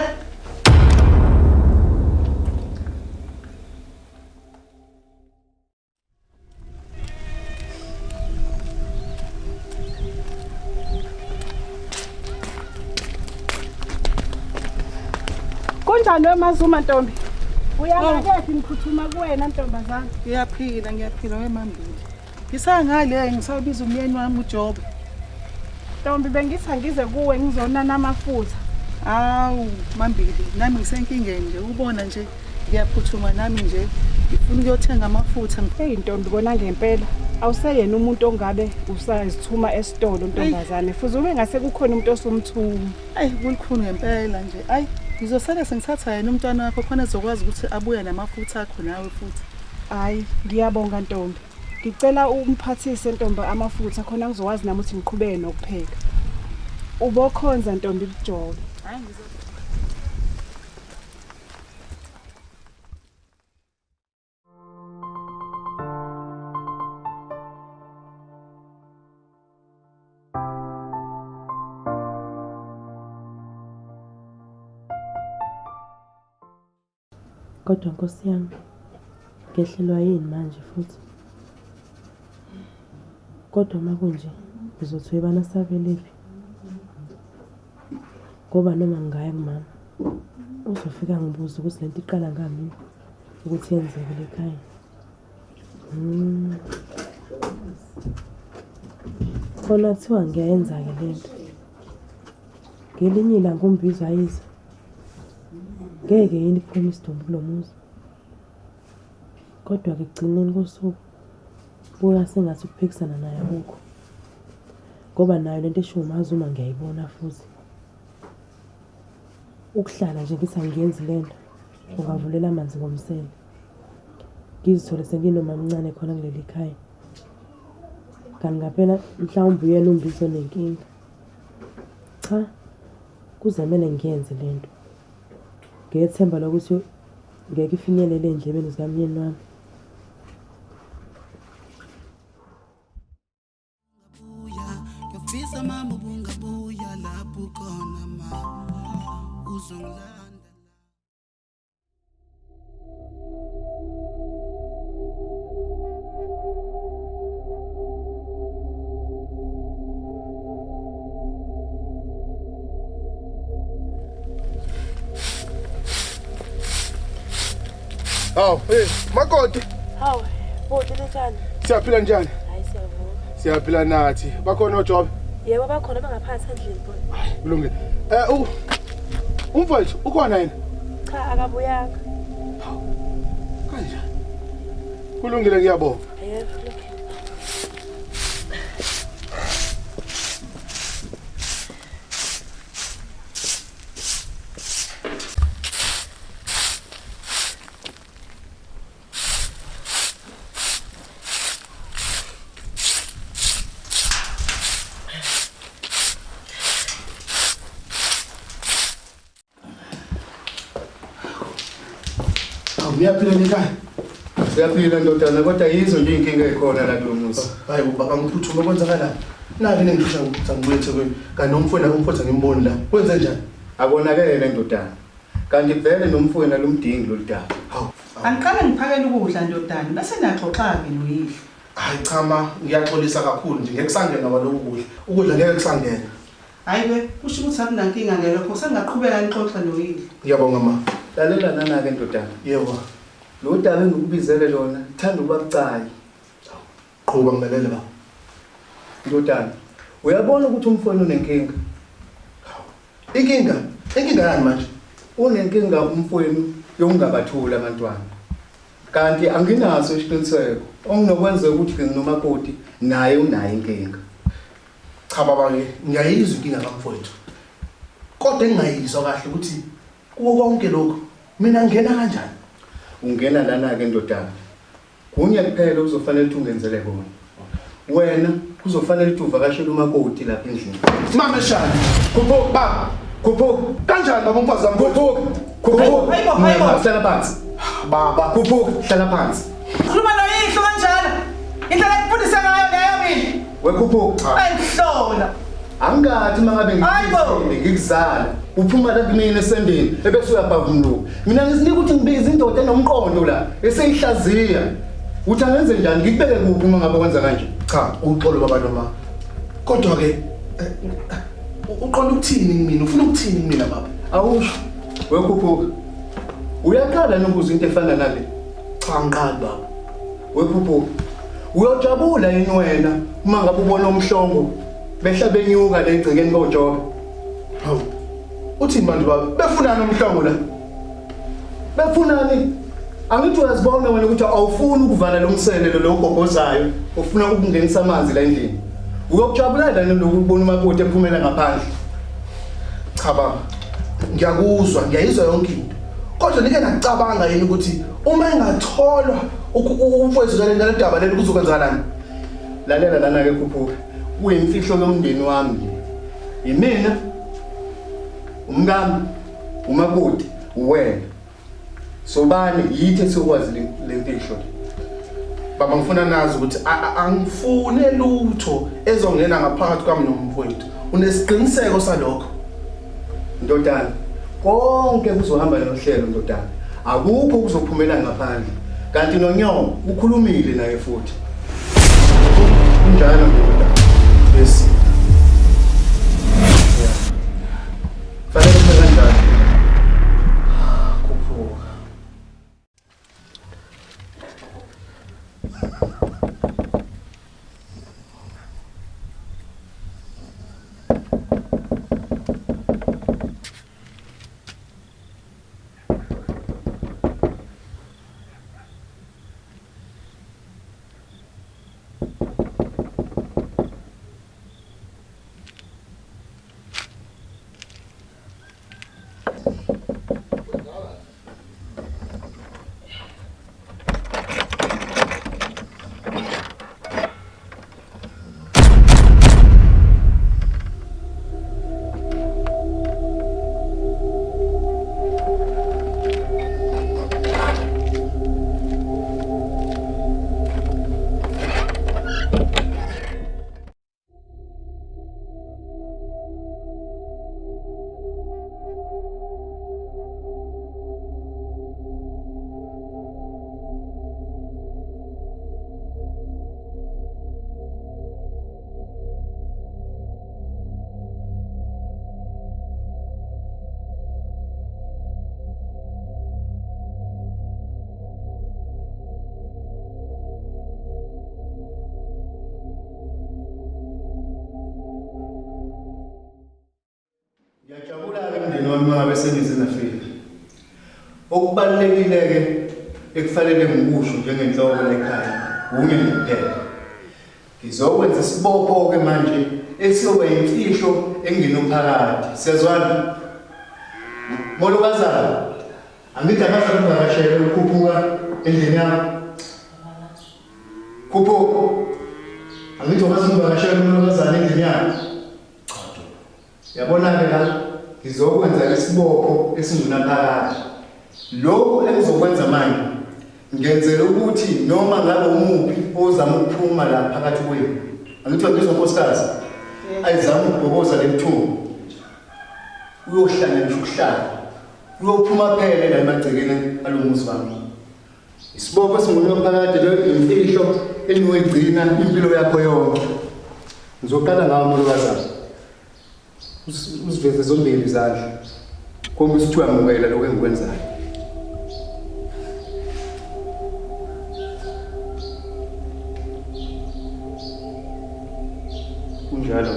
Speaker 9: Kunjani wemazuma ntombi? Uyangakephi ngiphuthuma kuwena ntombazana.
Speaker 7: Ngiyaphila ngiyaphila wemambili. Ngisangale ngisabiza umyeni wami uJobe.
Speaker 9: Ntombi bengithi angize kuwe ngizonana amafutha.
Speaker 7: Awu mambili nami ngisenkingeni nje ubona nje ngiyaphuthuma nami nje ngifuna ukuyothenga amafutha.
Speaker 9: Hey ntombi kona ngempela awuseyena umuntu ongabe usazithuma esitolo ntombazane futhi ube ngase kukhona umuntu osumthuma.
Speaker 7: Ayi kulikhulu ngempela nje. Ayi ngizosale sengithatha yena umntwana wakho khona ezokwazi ukuthi abuye namafutha akho nawe futhi.
Speaker 9: Hayi ngiyabonga ntombi. Ngicela umphathise ntombi amafutha khona ngizokwazi nami ukuthi ngiqhubeke nokupheka. Ubokhonza ntombi kujobe.
Speaker 7: Hayi ngizo
Speaker 2: Kodwa Nkosi yami, ngehlelwa yini manje futhi? Kodwa uma kunje ngizothwebana sabelephi? Ngoba noma ngingaya kumama uzofika ngibuze ukuthi lento iqala ngamini ukuthi yenzeke le khaya. Khona kuthiwa ngiyayenza-ke lento. Ngelinye ilanga umbizo ayize. Ngeke yini kuphume isidumbu kulo muzi. Kodwa-ke ekugcineni kosuku buka sengathi ukuphikisana naye akukho. Ngoba nayo lento eshiwo uMaZuma ngiyayibona futhi. Ukuhlala nje ngithi angiyenzi lento ungavulela amanzi ngomsele. Ngizithole senginomamncane khona kuleli khaya. Kanti ngampela mhlawumbe uyena uMbizo onenkinga. Cha, kuzomele ngiyenze lento. Ngethemba lokuthi ngeke ifinyelele ey'ndlebeni zikamyeni wami.
Speaker 8: Ngiyafisa mama ubungabuya lapho ukhona ma uzongilanda.
Speaker 5: Hawu, hey, makoti.
Speaker 2: Hawu, bhuti ninjani?
Speaker 5: Siyaphila njani?
Speaker 2: Hayi siyavuka.
Speaker 5: Siyaphila nathi. Bakhona oJobe?
Speaker 2: Yebo bakhona bangaphansi endlini bhuti.
Speaker 5: Kulungile. Eh u Umfowethu ukhona yena?
Speaker 2: Cha akabuyanga.
Speaker 5: Kanjani? Kulungile ngiyabonga.
Speaker 2: Yebo. kulungile.
Speaker 6: Hawu niyaphila nekhaya?
Speaker 3: Siyaphila ndodana kodwa yizo nje inkinga ekhona la kulo muzi.
Speaker 6: Hayi baba ngiphuthume kwenzakalani? Naki nengishosha ukuthi angibuye eThekwini kanti nomfowenu umfowethu angimboni la. Kwenze njani?
Speaker 3: Akonakele ndodana. Kanti vele nomfowenu alumdingi lolu daba.
Speaker 6: Hawu.
Speaker 7: Angiqale ngiphakele ukudla ndodana bese niyaxoxa-ke noyihlo.
Speaker 6: Hayi cha ma, ngiyaxolisa kakhulu nje ngeke kusangena kwaloku kudla. Ukudla ngeke kusangena.
Speaker 7: Hhayi ke, kusho ukuthi akunankinga ngelokho sengingaqhubeka nixoxe noyihlo.
Speaker 6: Ngiyabonga ma.
Speaker 3: Lalela nana-ke ndodana.
Speaker 6: Yebo.
Speaker 3: Lo daba engikubizele lona thanda ukuba bucayi.
Speaker 6: Qhuba ngilalele baba.
Speaker 3: Ndodana, uyabona ukuthi umfowenu unenkinga.
Speaker 6: Inkinga? Inkinga yani manje?
Speaker 3: Unenkinga umfowenu yokungabatholi abantwana. Kanti anginaso isiqiniseko okunokwenzeka ukuthi nginomakoti naye unayo inkinga.
Speaker 6: Cha baba ke ngiyayizwa inkinga kamfowethu. Kodwa engingayizwa kahle ukuthi kuko konke lokhu mina ngingena kanjani?
Speaker 3: Ungena lana-ke ndodana. Kunye kuphela okuzofanele ukuthi ungenzele kona. Wena kuzofanele ukuthi uvakashele umakoti lapha endlini.
Speaker 6: Mama Shani,
Speaker 3: Khuphuka,
Speaker 6: baba,
Speaker 3: khuphuka,
Speaker 6: kanjani baba umfazi wami?
Speaker 3: khuphuka, khuphuka.
Speaker 1: Hayibo, hayibo.
Speaker 3: Hlala phansi.
Speaker 6: Baba,
Speaker 3: Khuphuka, hlala phansi.
Speaker 1: Khuluma noyihlo kanjalo. Indlela ekufundisa ngayo leyo mina.
Speaker 3: Wekhuphuka.
Speaker 1: Engihlola.
Speaker 3: Angathi uma ngabe
Speaker 1: Hayibo.
Speaker 3: ngikuzile ngikuzala uphuma la kumina esendeni ebese uyabhavumuluka. Mina ngisinika ukuthi ngibize indoda enomqondo la eseyihlaziya. Uthi angenze njani ngikubeke kuphi uma ngabe kwenza kanje?
Speaker 6: Cha, uxolo baba noma. Kodwa ke uqonda ukuthini kumina? Ufuna ukuthini kumina baba?
Speaker 3: Awusho. Wekhuphuka. Uyaqala nokuzwa into efana nale.
Speaker 6: Cha ngiqali baba.
Speaker 3: Wekhuphuka. Uyojabula yini wena uma ngabe ubona umhlongo behla benyuka le egcekeni koJobe?
Speaker 6: Hawu. Uthini manje baba? Befunani umhlongo la?
Speaker 3: Befunani? Angithi uyazibona wena ukuthi awufuni ukuvala lo msele lo ogobhozayo, ufuna ukungenisa amanzi la endlini. Uyokujabulela yini lokhu ukubona umakoti ephumela ngaphandle?
Speaker 6: Cha baba. Ngiyakuzwa, ngiyayizwa yonke into. Kodwa nike nakucabanga yini ukuthi uma engatholwa umfowethu ngale ngale daba leli kuzokwenzakalani?
Speaker 3: Lalela lana ke khuphuka. Kuyimfihlo yomndeni wami le. Yimina umkami umakoti uwena. Sobani yithi esiyokwazi le mfihlo le.
Speaker 6: Baba ngifuna nazi ukuthi angifune lutho ezongena ngaphakathi kwami nomfowethu. Unesiqiniseko salokho?
Speaker 3: Ndodana, konke kuzohamba nohlelo ndodana. Akukho okuzophumela ngaphandle. Kanti nonyoko ukhulumile naye futhi. Kunjalo ndodana.
Speaker 6: Yes.
Speaker 3: Yeah. Fanele kube kanjalo.
Speaker 6: Khuphuka.
Speaker 3: Ngiyajabula-ke mndeni wami uma ngabe sengize nafika. Okubalulekile-ke ekufanele ngikusho njengenhloko la ekhaya kunye nje kuphela. Ngizokwenza isibopho-ke manje esiyoba yimfihlo engenophakade. Siyazwana? Molokazana, angithi akaze akuvakashele ukukhuphuka endlini yakho. Khuphuka. Angithi akaze ukuvakashele umolokazana endlini yakho. Yabona-ke la ngizokwenza isibopho esingunaphakade. Lokhu engizokwenza manje ngenzela ukuthi noma ngabe umuphi ozama ukuphuma la phakathi kwenu. Angithi ngizwa nkosikazi. Ayizama ukubhoboza lelithungu. Uyohlanya ngisho ukuhlala. Uyophuma phele la emagcekeni alomuzi wami. Isibopho esingunophakade lo imfihlo eniyoyigcina impilo yakho yonke. Ngizoqala ngawo molokazana. Uziveze zombili izandla. Khombisa ukuthi uyamukela lokho engikwenzayo. Kunjalo.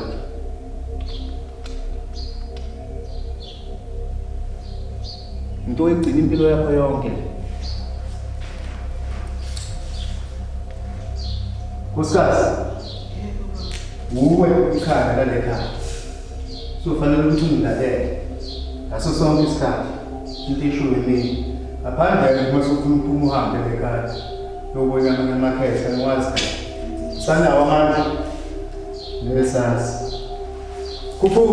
Speaker 3: Into oyigcina impilo yakho yonke. Nkosikazi, wuwe ikhanda lale khaya. Kuzofanele ukuthi ungilalele ngaso sonke isikhathi into eshiwo yimina. Ngaphandle-ke uma sewufuna ukuphuma uhambe le khaya uyobona amanye amakhehla ngiwazi kahle. Usanawo amandla ngeke sazi. Khuphuka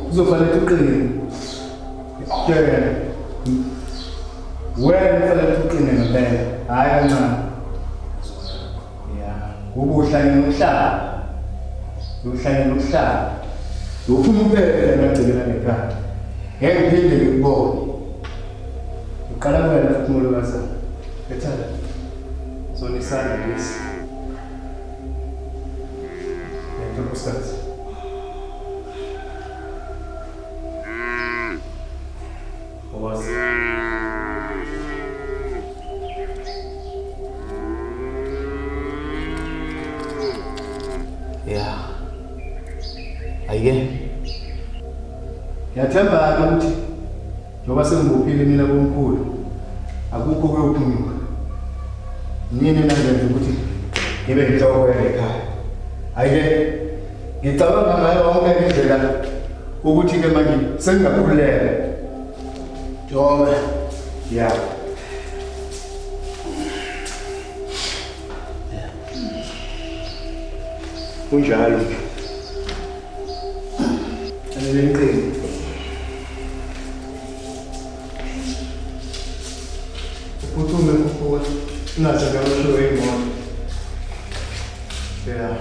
Speaker 3: kuzofanele uqine. Ngikutshela. Wena kufanele uqine ngempela, hhayi kancane. Ya, kuba uhlanye nokuhlala. Uhlanye nokuhlala. Uphuma uphele emagcekeni alekhaya. Ngeke ngiphinde ngikubone. Uqala kuwena futhi molokazana. Bethanda. Sona isandla lesi. Lento nkosikazi. Woza. Ya. Ayike. Ngiyathemba-ke ukuthi njengoba sengibophile mina komkhulu akukho kuyophunyuka. Nini nangenza ukuthi ngibe inhloko yalekhaya. Ayike ngicabanga ngayo yonke indlela ukuthi-ke manje sengingakhululeka.
Speaker 6: Jobe.
Speaker 3: Ya. Kunjalo nje. Fanele niqine. Uphuthume kufuka ungaze ngamsho imoto. Yeah.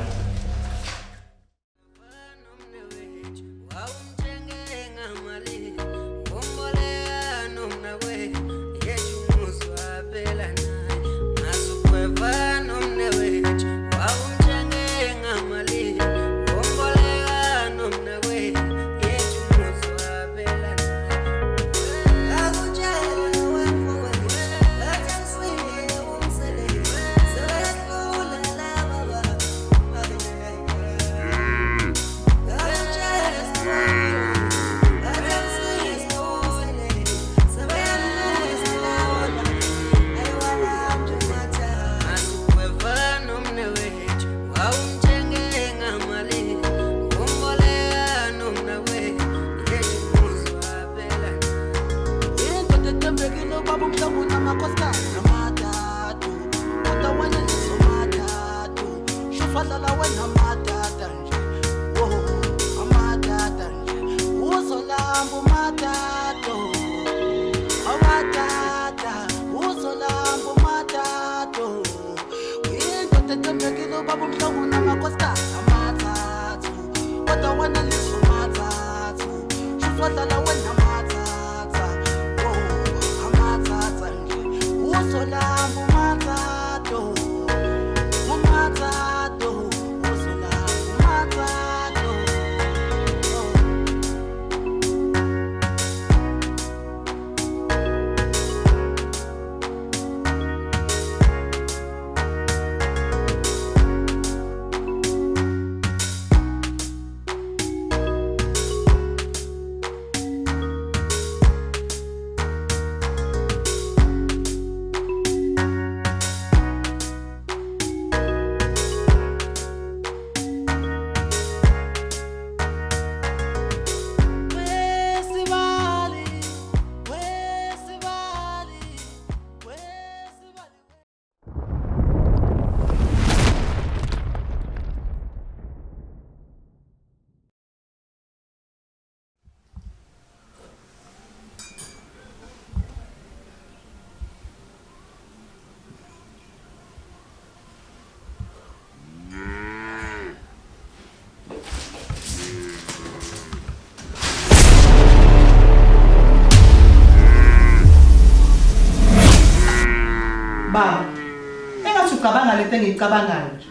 Speaker 7: lento engiyicabangayo nje.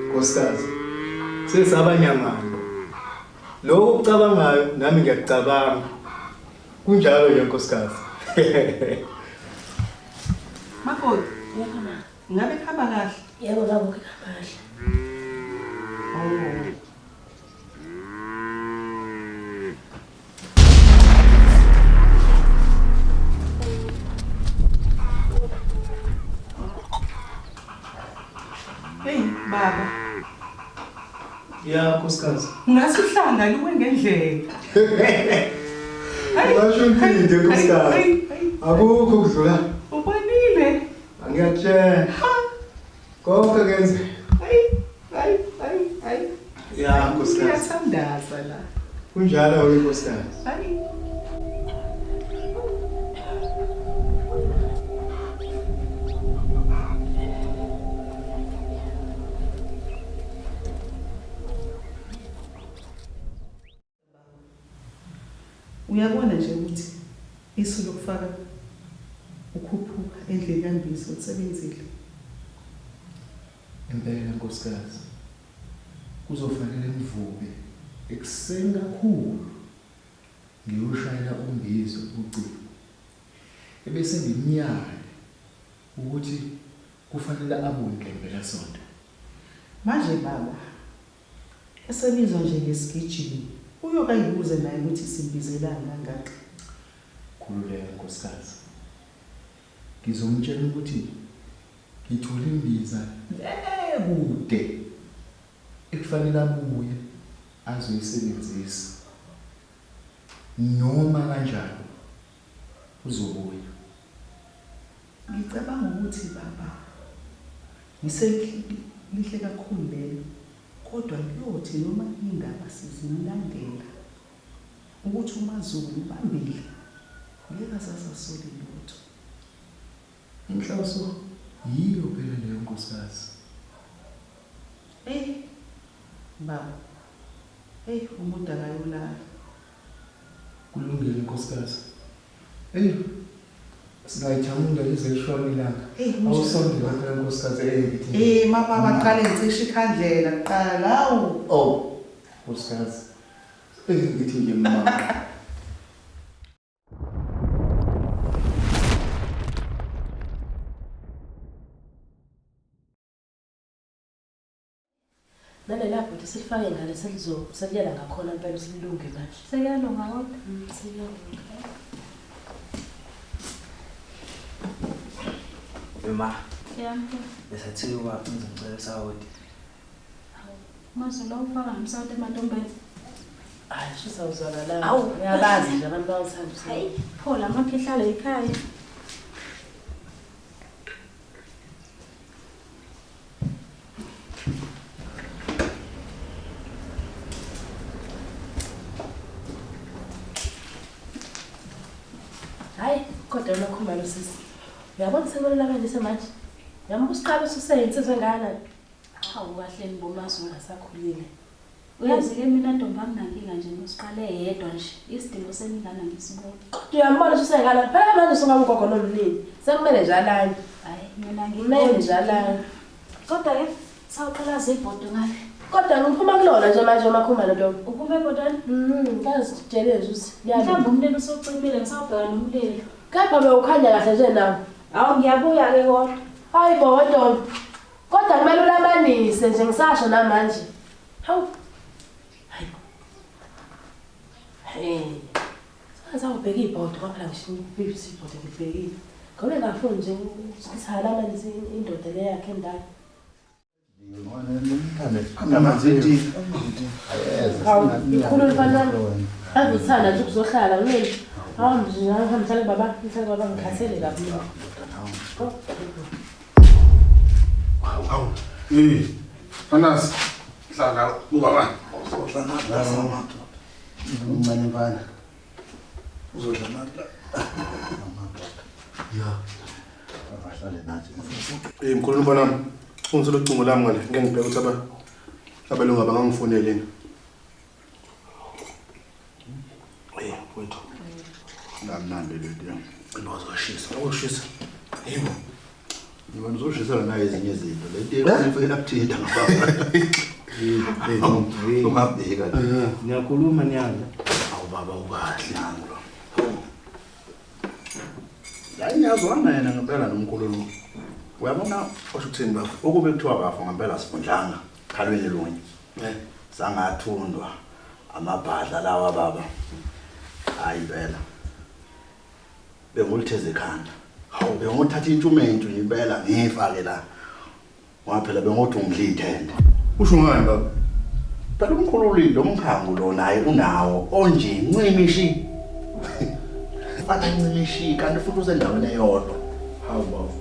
Speaker 3: Nkosikazi, sesabanyamana. Lokho okucabangayo nami ngiyakucabanga. Kunjalo nje nkosikazi.
Speaker 7: Makoti, ngabe kuhamba kahle?
Speaker 2: Yebo baba, kuhamba kahle.
Speaker 7: Oh. Hey baba.
Speaker 3: Ya nkosikazi.
Speaker 7: Ngathi uhlanga luwe ngendlela.
Speaker 3: Ungasho uphinde nkosikazi. Akukho ukudlula.
Speaker 7: Ubonile.
Speaker 3: Angiyakutshela. Konke kenzeka.
Speaker 7: Hayi, hayi, hayi, hayi.
Speaker 3: Ya nkosikazi.
Speaker 7: Ngiyathandaza la.
Speaker 3: Kunjalo ke nkosikazi.
Speaker 7: Hayi. Uyabona nje ukuthi isu lokufaka ukhuphuka endlini kaMbizo lisebenzile.
Speaker 3: Impela nkosikazi. Kuzofanele ngivuke ekuseni kakhulu ngiyoshayela uMbizo ucingo. Ebese ngimyale ukuthi kufanele abuye ngempelasonto.
Speaker 7: Manje baba, esebizwa nje ngesigijimi, uyoke ayibuze naye ukuthi simbizelani kangaka.
Speaker 3: Khululeka nkosikazi. Ngizomtshela ukuthi ngithole imbiza le kude ekufanele abuye azoyisebenzisa. Noma kanjani uzobuya.
Speaker 7: Ngicabanga ukuthi baba ngiselihle kakhulu lelo, kodwa kuyothi noma indaba sizimlandela ukuthi uMaZulu ubambile ngeke azasasole lutho.
Speaker 3: Inhloso yiyo phela leyo nkosikazi.
Speaker 7: Hey baba, hey umuntu akayolala.
Speaker 3: Kulungile nkosikazi. Hey, singayithamula lize lishone ilanga.
Speaker 7: Hey,
Speaker 3: Awusondela phela nkosikazi ngithi.
Speaker 7: Eh mama, baqale ngicishe ikhandlela kuqala. Hawu.
Speaker 3: Oh, nkosikazi. Ngithi nje mama.
Speaker 2: Nalela bhuti silifake ngale selizo seliyela ngakhona impela silunge manje.
Speaker 10: Sekuyalunga kodwa.
Speaker 2: Seliyalunga.
Speaker 11: Ma,
Speaker 10: Yambo.
Speaker 11: besathiwa ngizocela sawoti.
Speaker 10: MaZulu awufaka ngomsawoti emantombeni.
Speaker 2: Hayi shisa uzwakala.
Speaker 10: Awu.
Speaker 2: Uyabazi nje abantu bawuthanda
Speaker 10: Hayi, pho lamakhehla la ekhaya.
Speaker 2: Hayi kodwa uNokhumalo sisi. Uyabona sekumele kanje semanje. Uyambusa usiqala ususeyinsizwe engakanani?
Speaker 10: Hawu kahle niboMaZulu.
Speaker 2: Asakhulile.
Speaker 10: Uyazi-ke mina ntombi anginankinga nje nosiqale yedwa nje. Isidingo semingane angisiboni.
Speaker 2: Kodwa uyambona ususengakanani? Phela manje usungabe ugogo nomnini. Sekumele nje alanye.
Speaker 10: Hayi mina
Speaker 2: Kumele
Speaker 10: ngiboni.
Speaker 2: nje alanye.
Speaker 10: Kodwa-ke sawuqalaza ibhodo ngale.
Speaker 2: Kodwa ngiphuma kulona nje manje uMakhumalo ntombi.
Speaker 10: Uphuma ebhodweni?
Speaker 2: Ngazitshele nje ukuthi liyalunga.
Speaker 10: Mhlawumbe umlilo usocimile ngisawubheka nomlilo.
Speaker 2: Kepha bewukhanya kahle nje nawe.
Speaker 10: Hawu ngiyabuya-ke kodwa.
Speaker 2: Hayi bo ntombi. Kodwa kumele ulamanise nje ngisasho namanje. Hawu. Hayi. Hey. Sazawubheka ibhodo ngoba phela ngisho ibhodo ngibhekile. Ngoba ngafuni nje ukuthi alamanise indoda le yakhe endala. Hawu, ikhulu mfana wami. Ave uthanda nje ukuzohlala mina. Hawu nje ngihlale baba, ngihlale baba ngikhathele kabi mina.
Speaker 5: Hawu. Eh. Fanas. Hlala ubaba.
Speaker 6: Umncane mfana.
Speaker 4: Uzodla amandla. Ya. Abahlale nathi.
Speaker 5: Eh mkhulu mfana wami. Ungisele ucingo lami ngale. Ngeke ngibheke ukuthi abelungu abangangifoneli yini. Eh mfowethu.
Speaker 4: Kamnandi le nto.
Speaker 5: Intokazi kashisa. Awushisa. Yebo.
Speaker 4: Wena uzoshisela nayo ezinye izinto. Le nto ifike lakuthinta ngapha. Ungabheka nje.
Speaker 11: Niyakhuluma niyadla.
Speaker 4: Awu baba ukahle nangu lo. La ngiyazwana yena ngempela nomkhulu lo. Uyabona
Speaker 5: Osho ukuthini baba?
Speaker 4: ukube kuthiwa bafo ngempela sifundlanga khalweni lunye.
Speaker 5: Eh.
Speaker 4: Sangathundwa amabhadla lawa baba. Hayi impela. Bengulitheze ekhanda. Hawu bengothatha intshumentu nje impela ngifake la. Ngoba phela bengothi ungidlithende.
Speaker 5: Usho ngani baba?
Speaker 4: Phela umkhululi lo mkhangu lo naye unawo onje ncimishi. Fana ncimishi kanti futhi usendaweni eyodwa.
Speaker 5: Hawu baba.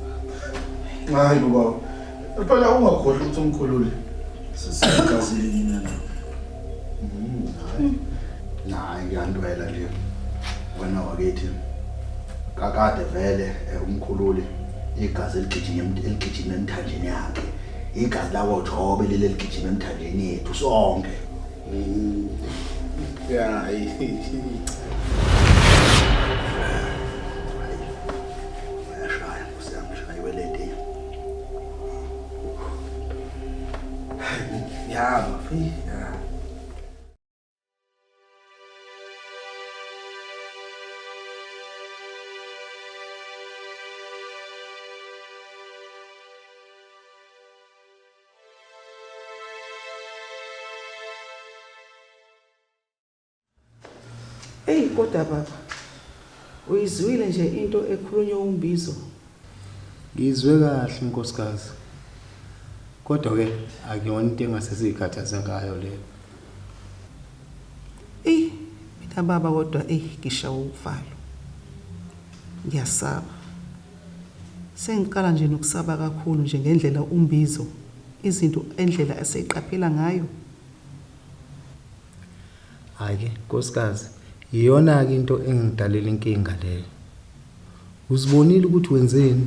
Speaker 5: Hayi bo baba. Phela ungakhohlwa ukuthi umkhululi sisigazi linye na.
Speaker 4: Hayi ngiyantwela nje. Wena wakithi kakade vele umkhululi igazi eligijima eligijima emthanjeni yakhe. Igazi lakoJobe leli eligijima emthanjeni yethu sonke.
Speaker 5: Ya.
Speaker 4: Uyashaya Nkosi yami shayiwe lento.
Speaker 5: Ya baba. Ya.
Speaker 7: Eyi kodwa baba, uyizwile nje into ekhulunywa uMbizo.
Speaker 3: Ngizwe kahle nkosikazi. Kodwa ke akuyona into engase siyikhathaze ngayo leyo.
Speaker 7: Eyi mina baba kodwa eyi ngishawa uvalo. Ngiyasaba. Sengiqala nje nokusaba kakhulu nje ngendlela uMbizo izinto endlela eseyiqaphela ngayo.
Speaker 3: Hayi ke nkosikazi, iyona ke into engidalela inkinga leyo. Uzibonile ukuthi wenzeni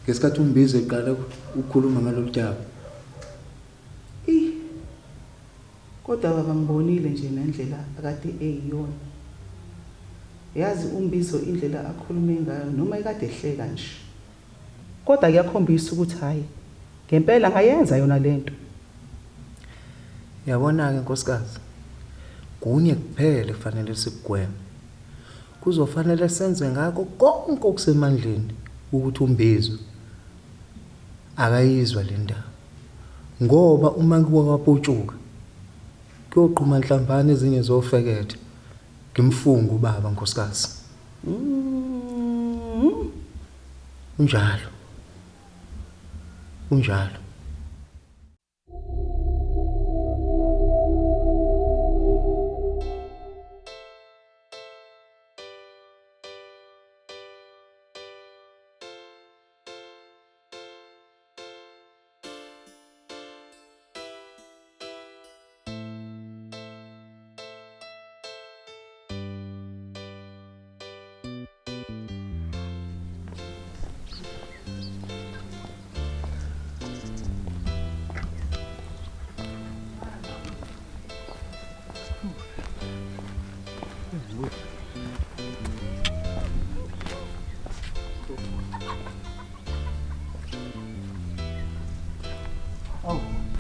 Speaker 3: ngesikhathi uMbizo eqala ukukhuluma ngalolu daba?
Speaker 7: Eyi kodwa baba ngibonile nje nendlela akade eyiyona. Yazi uMbizo indlela akhulume ngayo noma ekade ehleka nje. Kodwa kuyakhombisa ukuthi hhayi ngempela angayenza yona lento.
Speaker 3: Yabona ke nkosikazi, kunye kuphela kufanele sikugweme. Kuzofanele senze ngakho konke okusemandleni ukuthi uMbizo akayizwa le ndaba. Ngoba uma kuwapotshuka kuyoqhuma nhlamvana ezinye zofekethe. Ngimfunga ubaba nkosikazi. Unjalo. Unjalo.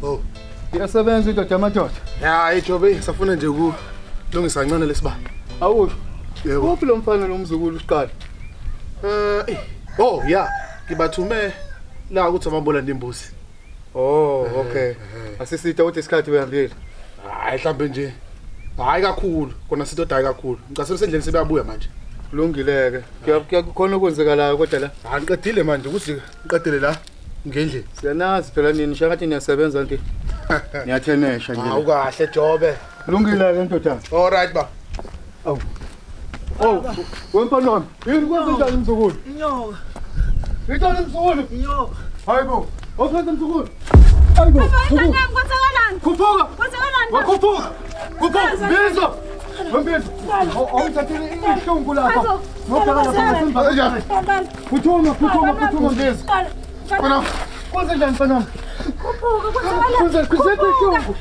Speaker 5: Oh.
Speaker 3: Iyasebenza indoda yamadoda.
Speaker 5: Ya, Jobe, safuna nje ukulungisa kancane lesibaya.
Speaker 3: Awusho.
Speaker 5: Yebo.
Speaker 3: Kuphi lo mfana lo mzukulu usiqala?
Speaker 5: Oh ya, ngibathume la ukuthi amabola ndimbuzi.
Speaker 3: Oh, okay. Asisitha ukuthi isikhathi behambile.
Speaker 5: Hayi mhlambe nje. Hayi kakhulu, kona sitho hayi kakhulu. Ngicasela sendleleni sebeyabuya manje.
Speaker 3: Kulungile ke. Kuyakhona okwenzekalayo kodwa la.
Speaker 5: Hayi ngiqedile manje ukuthi ngiqedele la ngendlini.
Speaker 3: Siyanazi phela nini shakathi niyasebenza nti. Niyathenesha nje.
Speaker 5: Hawu kahle Jobe.
Speaker 3: Kulungile ke ndoda.
Speaker 5: All right ba.
Speaker 3: Awu. Oh, wemfana wami. Yini kwenze njani mzukulu?
Speaker 1: Inyoka.
Speaker 3: Ngithole mzukulu.
Speaker 1: Inyoka.
Speaker 3: Hayibo. Awuphethe mzukulu. Hayibo.
Speaker 10: Kwenzakalani?
Speaker 3: Khuphuka.
Speaker 10: Kwenzakalani?
Speaker 3: Wakhuphuka. Khuphuka. Mbizo. Mbizo. Awuthathile ihlungu lapha. Ngobheka lapha ngasemva. Phuthuma, phuthuma, phuthuma Mbizo.
Speaker 5: Mfana,
Speaker 3: Kwenze njani mfana wami?
Speaker 10: Khuphuka, kwenzakalani?
Speaker 3: Kwenze kwenze ihlungu.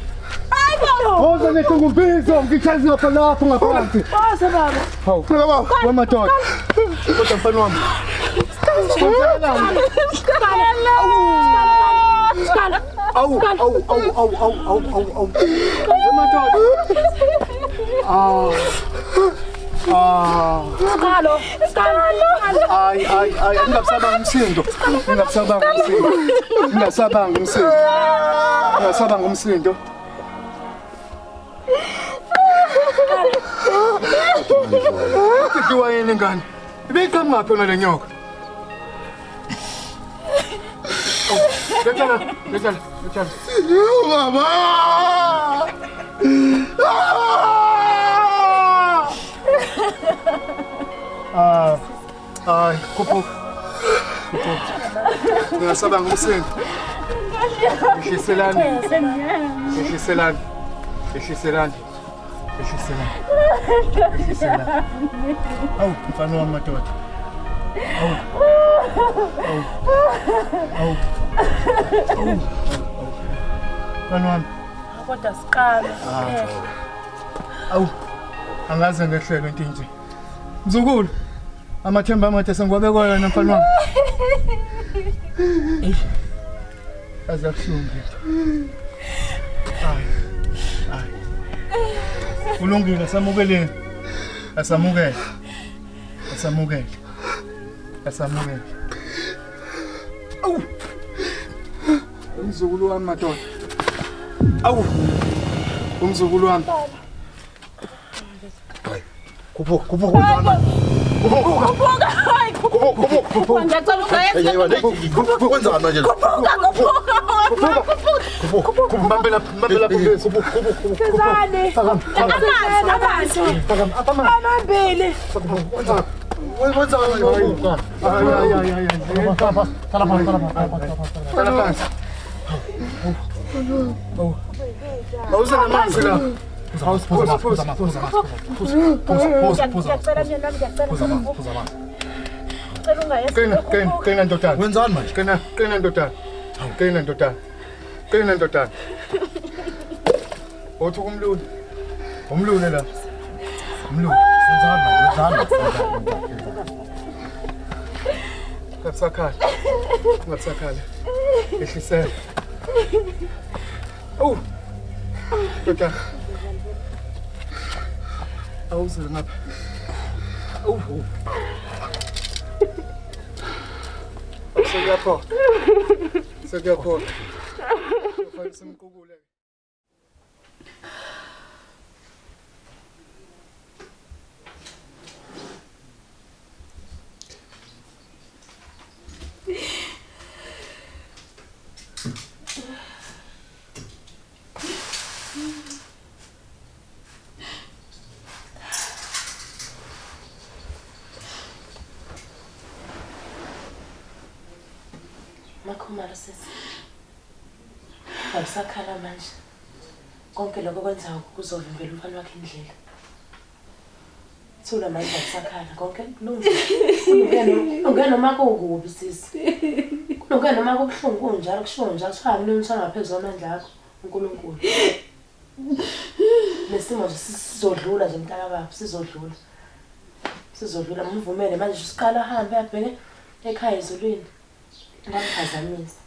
Speaker 10: Hayibo!
Speaker 3: Woza nehlungu Mbizo, ngithazi lapha lapho ngaphansi.
Speaker 10: Woza baba.
Speaker 3: Hawu.
Speaker 5: baba.
Speaker 3: Wemadoda. Kodwa mfana wami. Kwenzakalani?
Speaker 2: Siqalo.
Speaker 3: Awu awu awu awu awu awu awu awu. Emadoda. Ah. Ah.
Speaker 2: Siqalo. Siqalo.
Speaker 3: Ay ay ay ngingabusabanga umsindo. Ngingabusabanga umsindo. Ngingabusabanga umsindo. Ngingabusabanga umsindo. Kuthiwa yini ngane? Ibiqhamuka yona le nyoka. Lethala, lethala, lethala.
Speaker 5: Baba.
Speaker 3: Ah. Ay, khuphuka. Khuphuka. Ngiyasabanga umsindo. Ehliselani. Ehliselani. Ehliselani. Ehliselani. Ehliselani. Awu, mfana wami madoda. Awu. Awu. Awu. Awu. Mfana wami.
Speaker 2: Kodwa siqala.
Speaker 3: Awu. Angaze ngehlelo into nje. Mzukulu. Amathemba amade sengiwabekwa wena mfana wami. Eish. Aze kuhlungu into. Ay. Ay. Kulungile samukeleni. Asamukele. Asamukele. Asamukele. Awu. Umzukulu wami madoda. Awu. Umzukulu wami.
Speaker 4: Khuphuka, khuphuka. Khuphuka.
Speaker 9: Khuphuka.
Speaker 4: Khuphuka, khuphuka.
Speaker 9: Ngiyacela ungayenza.
Speaker 4: Kwenzani manje?
Speaker 9: Khuphuka, khuphuka.
Speaker 4: Khuphuka. Khuphuka, mbambe lapha, mbambe lapha. Khuphuka, khuphuka, khuphuka.
Speaker 2: Sizane.
Speaker 3: Phakama,
Speaker 2: Amanzi, amanzi.
Speaker 3: phakama, amanzi.
Speaker 2: Amambili.
Speaker 4: Wenzani manje?
Speaker 3: Ay ay ay ay ay.
Speaker 5: Hlala phansi, hlala phansi,
Speaker 3: Hlala phansi. Awuze namanzi la.
Speaker 5: Phuza, phuza, phuza, phuza, phuza, phuza.
Speaker 9: Ngiyacela myeni wami, ngiyacela.
Speaker 5: Phuza amanzi, phuza amanzi.
Speaker 9: Ngicela ungayenzi.
Speaker 3: Qina, qina, qina ndodana.
Speaker 4: Wenzani manje?
Speaker 3: Qina, qina ndodana. Qina ndodana. Qina ndodana. Othi kumlule. Umlule la. Umlule.
Speaker 5: Wenzani manje? Wenzani?
Speaker 3: Ngabusakhala. Ngabusakhala. Ehlisela. Awu. Ndodana. Awuze ngapha. Awu. Sekuyaphoqa. Sekuyaphoqa. Kufanele simqukule.
Speaker 2: Makhumalo sisi. Awusakhala manje. Konke lokho kwenzayo kuzovimbela umfana wakhe indlela. Thula manje awusakhala konke kulungile. Kulungile noma kukubi sisi. Kulungile noma kubuhlungu kunjalo kushiwo njalo kuthiwa akulungiswa ngaphezu kwamandla akho uNkulunkulu. Nesimo nje sizodlula nje mntaka baba sizodlula. Sizodlula mvumele manje siqala ahambe abheke ekhaya ezulwini. Ungamphazamisa.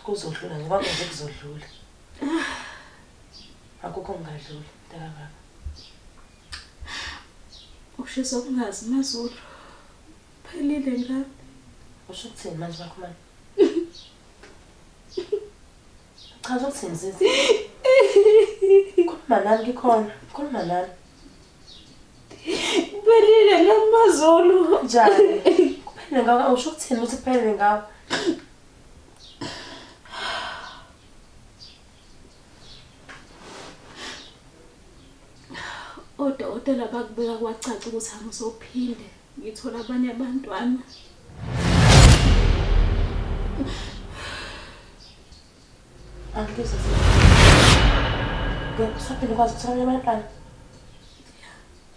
Speaker 2: Kuzodlula nje konke nje kuzodlula. Akukho okungadluli mntaka baba.
Speaker 10: Ushisa ukungazi maZulu. Phelile ngami.
Speaker 2: Usho ukuthini manje Makhumalo? Chaza ukuthini sisi? Khuluma nami ngikhona. Khuluma nami.
Speaker 10: Phelile ngami maZulu.
Speaker 2: Njani? Kuphelile ngawe usho ukuthini ukuthi kuphelile ngawe?
Speaker 10: Odokotela bakubeka kwacaca ukuthi angisophinde ngithola abanye abantwana.
Speaker 2: Angizwa sisi. Ngeke usaphinde ukwazi ukuthola abanye abantwana.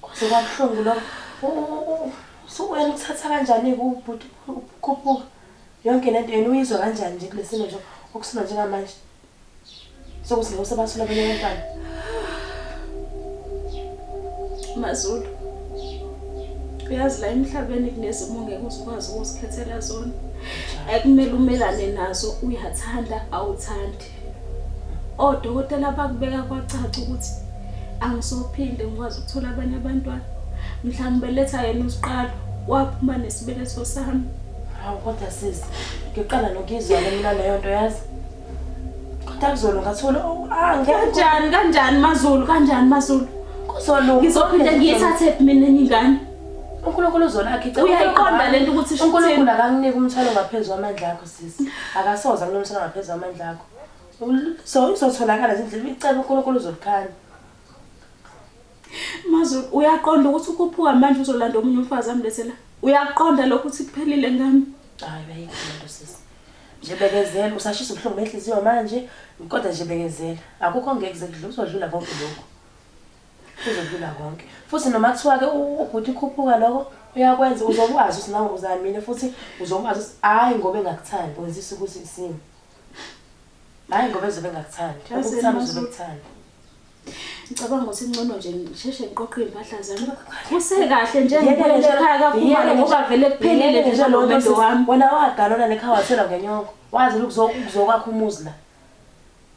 Speaker 2: Kwaze kwabuhlungu lokho. Wena ukuthatha kanjani ubhuti ukhuphuka? Yonke lento yena uyizwa kanjani nje kulesimo nje okusima njengamanje? Sokuthi ngeke usebathola abanye abantwana.
Speaker 10: MaZulu. Uyazi la emhlabeni kunezimo ongeke uze ukwazi ukuzikhethela zona. Ekumele umelane nazo uyathanda awuthandi. Odokotela bakubeka kwacaca ukuthi angisophinde ngikwazi ukuthola abanye abantwana. Mhla ngibeletha yena uSiqalo waphuma nesibeletho sami.
Speaker 2: Hawu kodwa sisi, ngiqala nokuyizwa le mina leyo nto yazi. Kodwa kuzolunga Thula. Ah, ngeke
Speaker 10: Kanjani kanjani maZulu kanjani maZulu?
Speaker 2: Kuzolunga.
Speaker 10: Ngizophinde ngiyithathe mina enye ingane.
Speaker 2: uNkulunkulu uzolakha icebo.
Speaker 10: Uyayiqonda lento ukuthi isho ukuthini?
Speaker 2: uNkulunkulu akakuniki umthwalo ngaphezu kwamandla akho sisi. Akasoze akunika umthwalo ngaphezu kwamandla akho. So izotholakala izindlela icebo uNkulunkulu uzolikhanda.
Speaker 10: MaZulu uyaqonda ukuthi ukhuphuka manje uzolanda omunye umfazi amlethe la. Uyaqonda lokho ukuthi kuphelile ngami.
Speaker 2: Hayi bayikho lento sisi. Nje bekezela usashisa ubuhlungu benhliziyo manje kodwa nje bekezela. Akukho ngeke kuze kudlule uzodlula konke lokho. Kuzodlula konke. Futhi noma kuthiwa ke ubhuti ukhuphuka lokho uyakwenza uzokwazi ukuthi nawe uzamile futhi uzokwazi ukuthi hayi ngoba engakuthandi wenzisa ukuthi isimo. Hayi ngoba ezobe engakuthandi.
Speaker 10: Yazi
Speaker 2: Ukuthanda
Speaker 10: maZulu.
Speaker 2: uzobe ekuthanda.
Speaker 10: Ngicabanga ukuthi ngcono nje ngisheshe ngiqoqe iy'mpahla zami. Kusekahle nje ngibuyele ekhaya kakhumalo ngoba vele kuphelile nje lo mendo wami.
Speaker 2: Wena wagalona nekhaya wathelwa ngenyongo. Wazi ukuzokwakha umuzi la.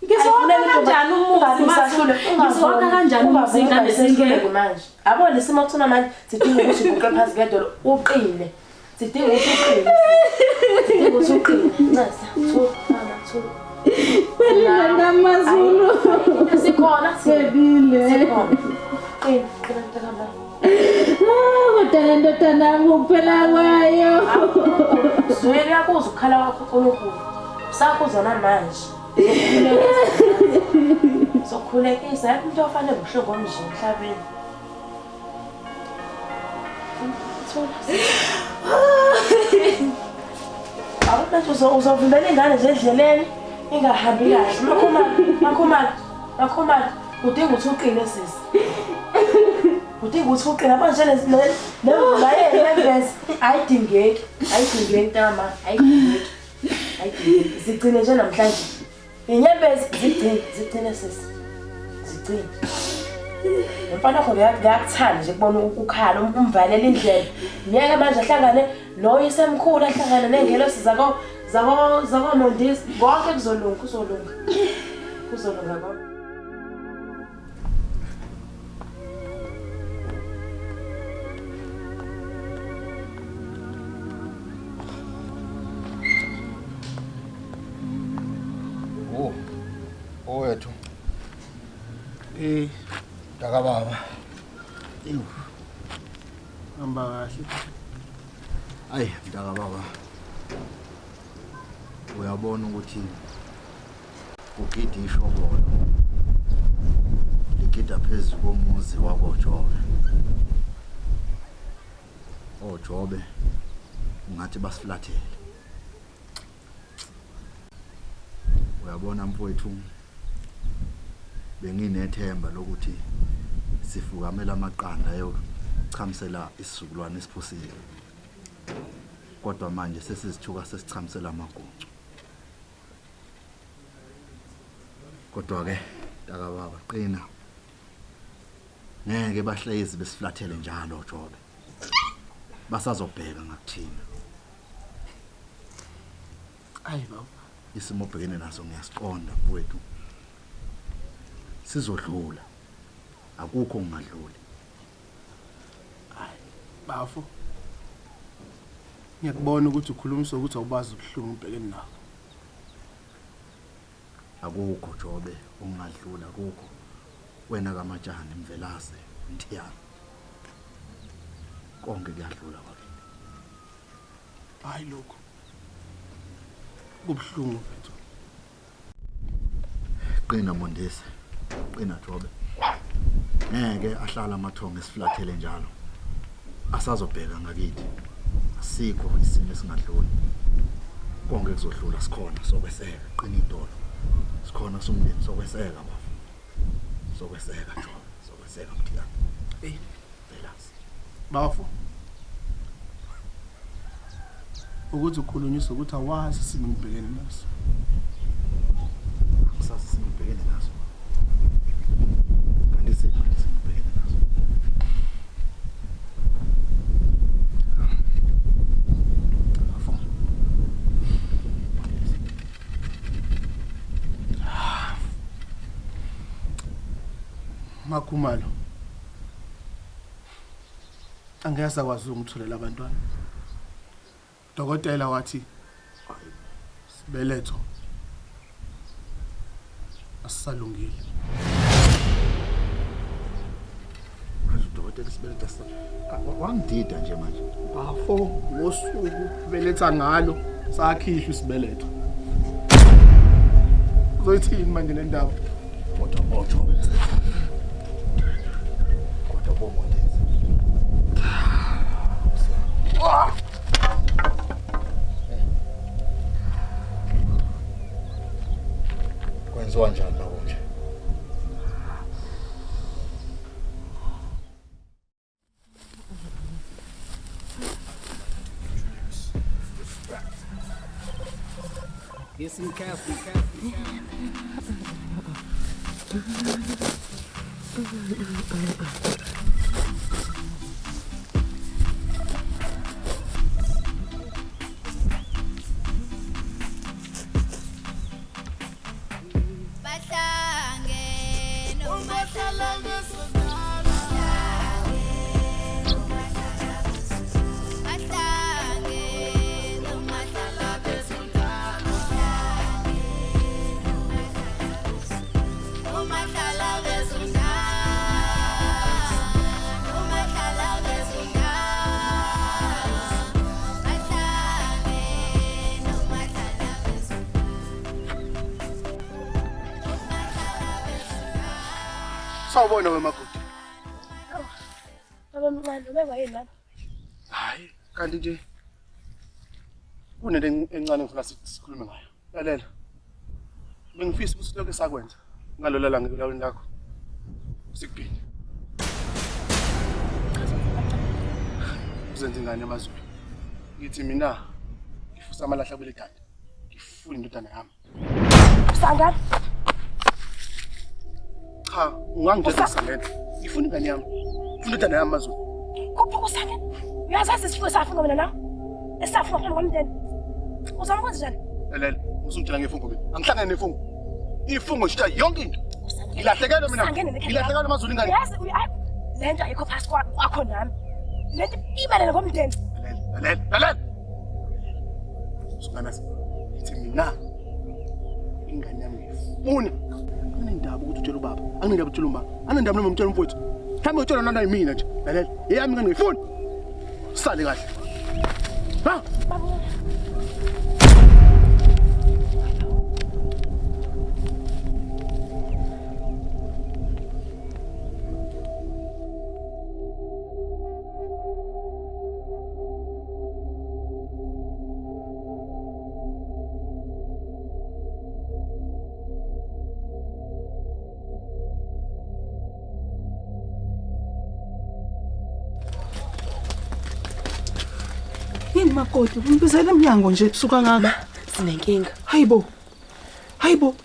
Speaker 10: Ngizowakha kanjani umuzi maZulu? Ngizowakha kanjani umuzi ingane zingekho?
Speaker 2: manje? Yabo lesimo kuthona manje sidinga ukuthi uguqe phansi ngedolo uqine. Sidinga ukuthi uqine. Sidinga ukuthi uqine. Ncesa, thula, mama, thula.
Speaker 10: Phelile ngamaZulu.
Speaker 2: Sikhona,
Speaker 10: Phelile.
Speaker 2: Sikhona. Qina, qina mntakama.
Speaker 10: Ah, kodwa le ndodana yami ukuphela kwayo.
Speaker 2: Zwile uyakuzwa ukukhala kwakho uNkulunkulu. Usakuzwa namanje. Sokhulekisa yakho umuntu ofanele ubuhlungu omnje emhlabeni. Thula. Awunathi uzovimbela ingane nje endleleni ingahambi kahle. Makhumalo, Makhumalo, Makhumalo, udinga ukuthi uqine sisi. Udinga ukuthi uqine manje le le yenu ayidingeki, ayidingeki ntama, ayidingeki. Ayidingeki. Zigcine nje namhlanje. Inyembezi zigcine, zigcine sisi. Zigcine. Mfana wakho ngiyakuthanda nje kubona ukukhala umvalela indlela. Ngiyeke manje ahlangane noyisemkhulu ahlangane nengelosi zako zako zako Mondisi. Konke kuzolunga, kuzolunga. Kuzolunga konke.
Speaker 4: Oh. Owethu.
Speaker 5: Eh,
Speaker 4: Mntaka baba.
Speaker 5: Ewu. Hamba kahle.
Speaker 4: Ayi mntaka baba. Uyabona ukuthi kugida ishobolo. Ligida phezu komuzi wakoJobe. OJobe ungathi basiflathele. Uyabona mfowethu benginethemba lokuthi sifukamela amaqanda ayochamisela isizukulwane esiphusile. Kodwa manje sesizithuka sesichamisela amaguncu. Kodwa ke mntaka baba qina. Ngeke bahlezi besiflathele njalo Jobe. Basazobheka ngakuthina.
Speaker 5: Ayi baba.
Speaker 4: Isimo obhekene naso ngiyasiqonda mfowethu. Sizodlula. Akukho okungadluli.
Speaker 5: Hayi bafo. Ngiyakubona ukuthi ukhulumisa ukuthi awubazi ubuhlungu ubhekene nakho.
Speaker 4: Akukho Jobe okungadlula akukho. Wena kaMatshane Mvelase Mthiyane. Konke kuyadlula kwakini.
Speaker 5: Hayi lokho. Kubuhlungu mfethu.
Speaker 4: Qina Mondisi. Qina Jobe. Ngeke ahlala amathongo esiflathele njalo. Asazobheka ngakithi. Asikho isimo esingadluli. Konke kuzodlula sikhona sokweseka. Qina idolo. Sikhona somndeni sokweseka bafo. Sokweseka Jobe. Sokweseka Mthiyane.
Speaker 5: Hey,
Speaker 4: Velase.
Speaker 5: Bafo. Ukuthi ukhulunyiswa ukuthi awazi isimo ngibhekene naso.
Speaker 4: Akusazi isimo ngibhekene naso. Kanti siphi manje isimo ngibhekene naso?
Speaker 6: MaKhumalo angeke sakwazi ukungitholela abantwana. Dokotela wathi sibeletho asisalungile.
Speaker 4: Manje udokotela isibeletho wangidida nje manje.
Speaker 6: Bafo ngosuku beletha ngalo sakhishwa isibeletho. Uzoyithini manje le ndaba?
Speaker 4: Kodwa botho. Kodwa bomondezi. Kwenziwa njani makunje?
Speaker 6: Sawubona wemakoti.
Speaker 2: Baba mncane ubekwa yini lapha?
Speaker 6: Hayi, kanti nje kunento encane engifuna sikhulume ngayo. Lalela. Bengifisa ukuthi lokho esakwenza ngalolo langa elawini lakho. Sikuphinde. Uzenza ingane amazulu. Ngithi mina ngifisa amalahla kuledada. Ngifuna indodana yami.
Speaker 2: Usangana?
Speaker 6: Cha, ungangitshela ngisangene. Ngifuna ingane yami. Ngifuna indodana yami mazulu.
Speaker 2: Khuphuka usangene. Uyazazi isifuyo safunga mina nawe? Esafunga phambi komndeni. Uzama ukwenza njani?
Speaker 6: Lalela, usungitshela ngefungo mina. Angihlangene nefungo. Ifungo ishintsha yonke into. Ngilahlekelwe mina.
Speaker 2: Usangene nekhaya
Speaker 6: Ngilahlekelwe amazulu ingane.
Speaker 2: Uyazi le nto ayikho phasi kwakho nami. Le nto imelele ngomndeni.
Speaker 6: Lalela, lalela. Usunganazi. Ngithi mina ingane yami ngiyifuna. Anginendaba ukuthi utshele ubaba, anginendaba utshele uma, anginendaba noma umtshele umfowethu. Mhlawumbe utshela noma yimina nje. Lalela, eyami ingane ngiyifuna. Sale kahle. Ha?
Speaker 1: Yini makoti, ungibizela emnyango nje ebusuku kangaka.
Speaker 2: Sinenkinga.
Speaker 1: Hayibo. Hayibo.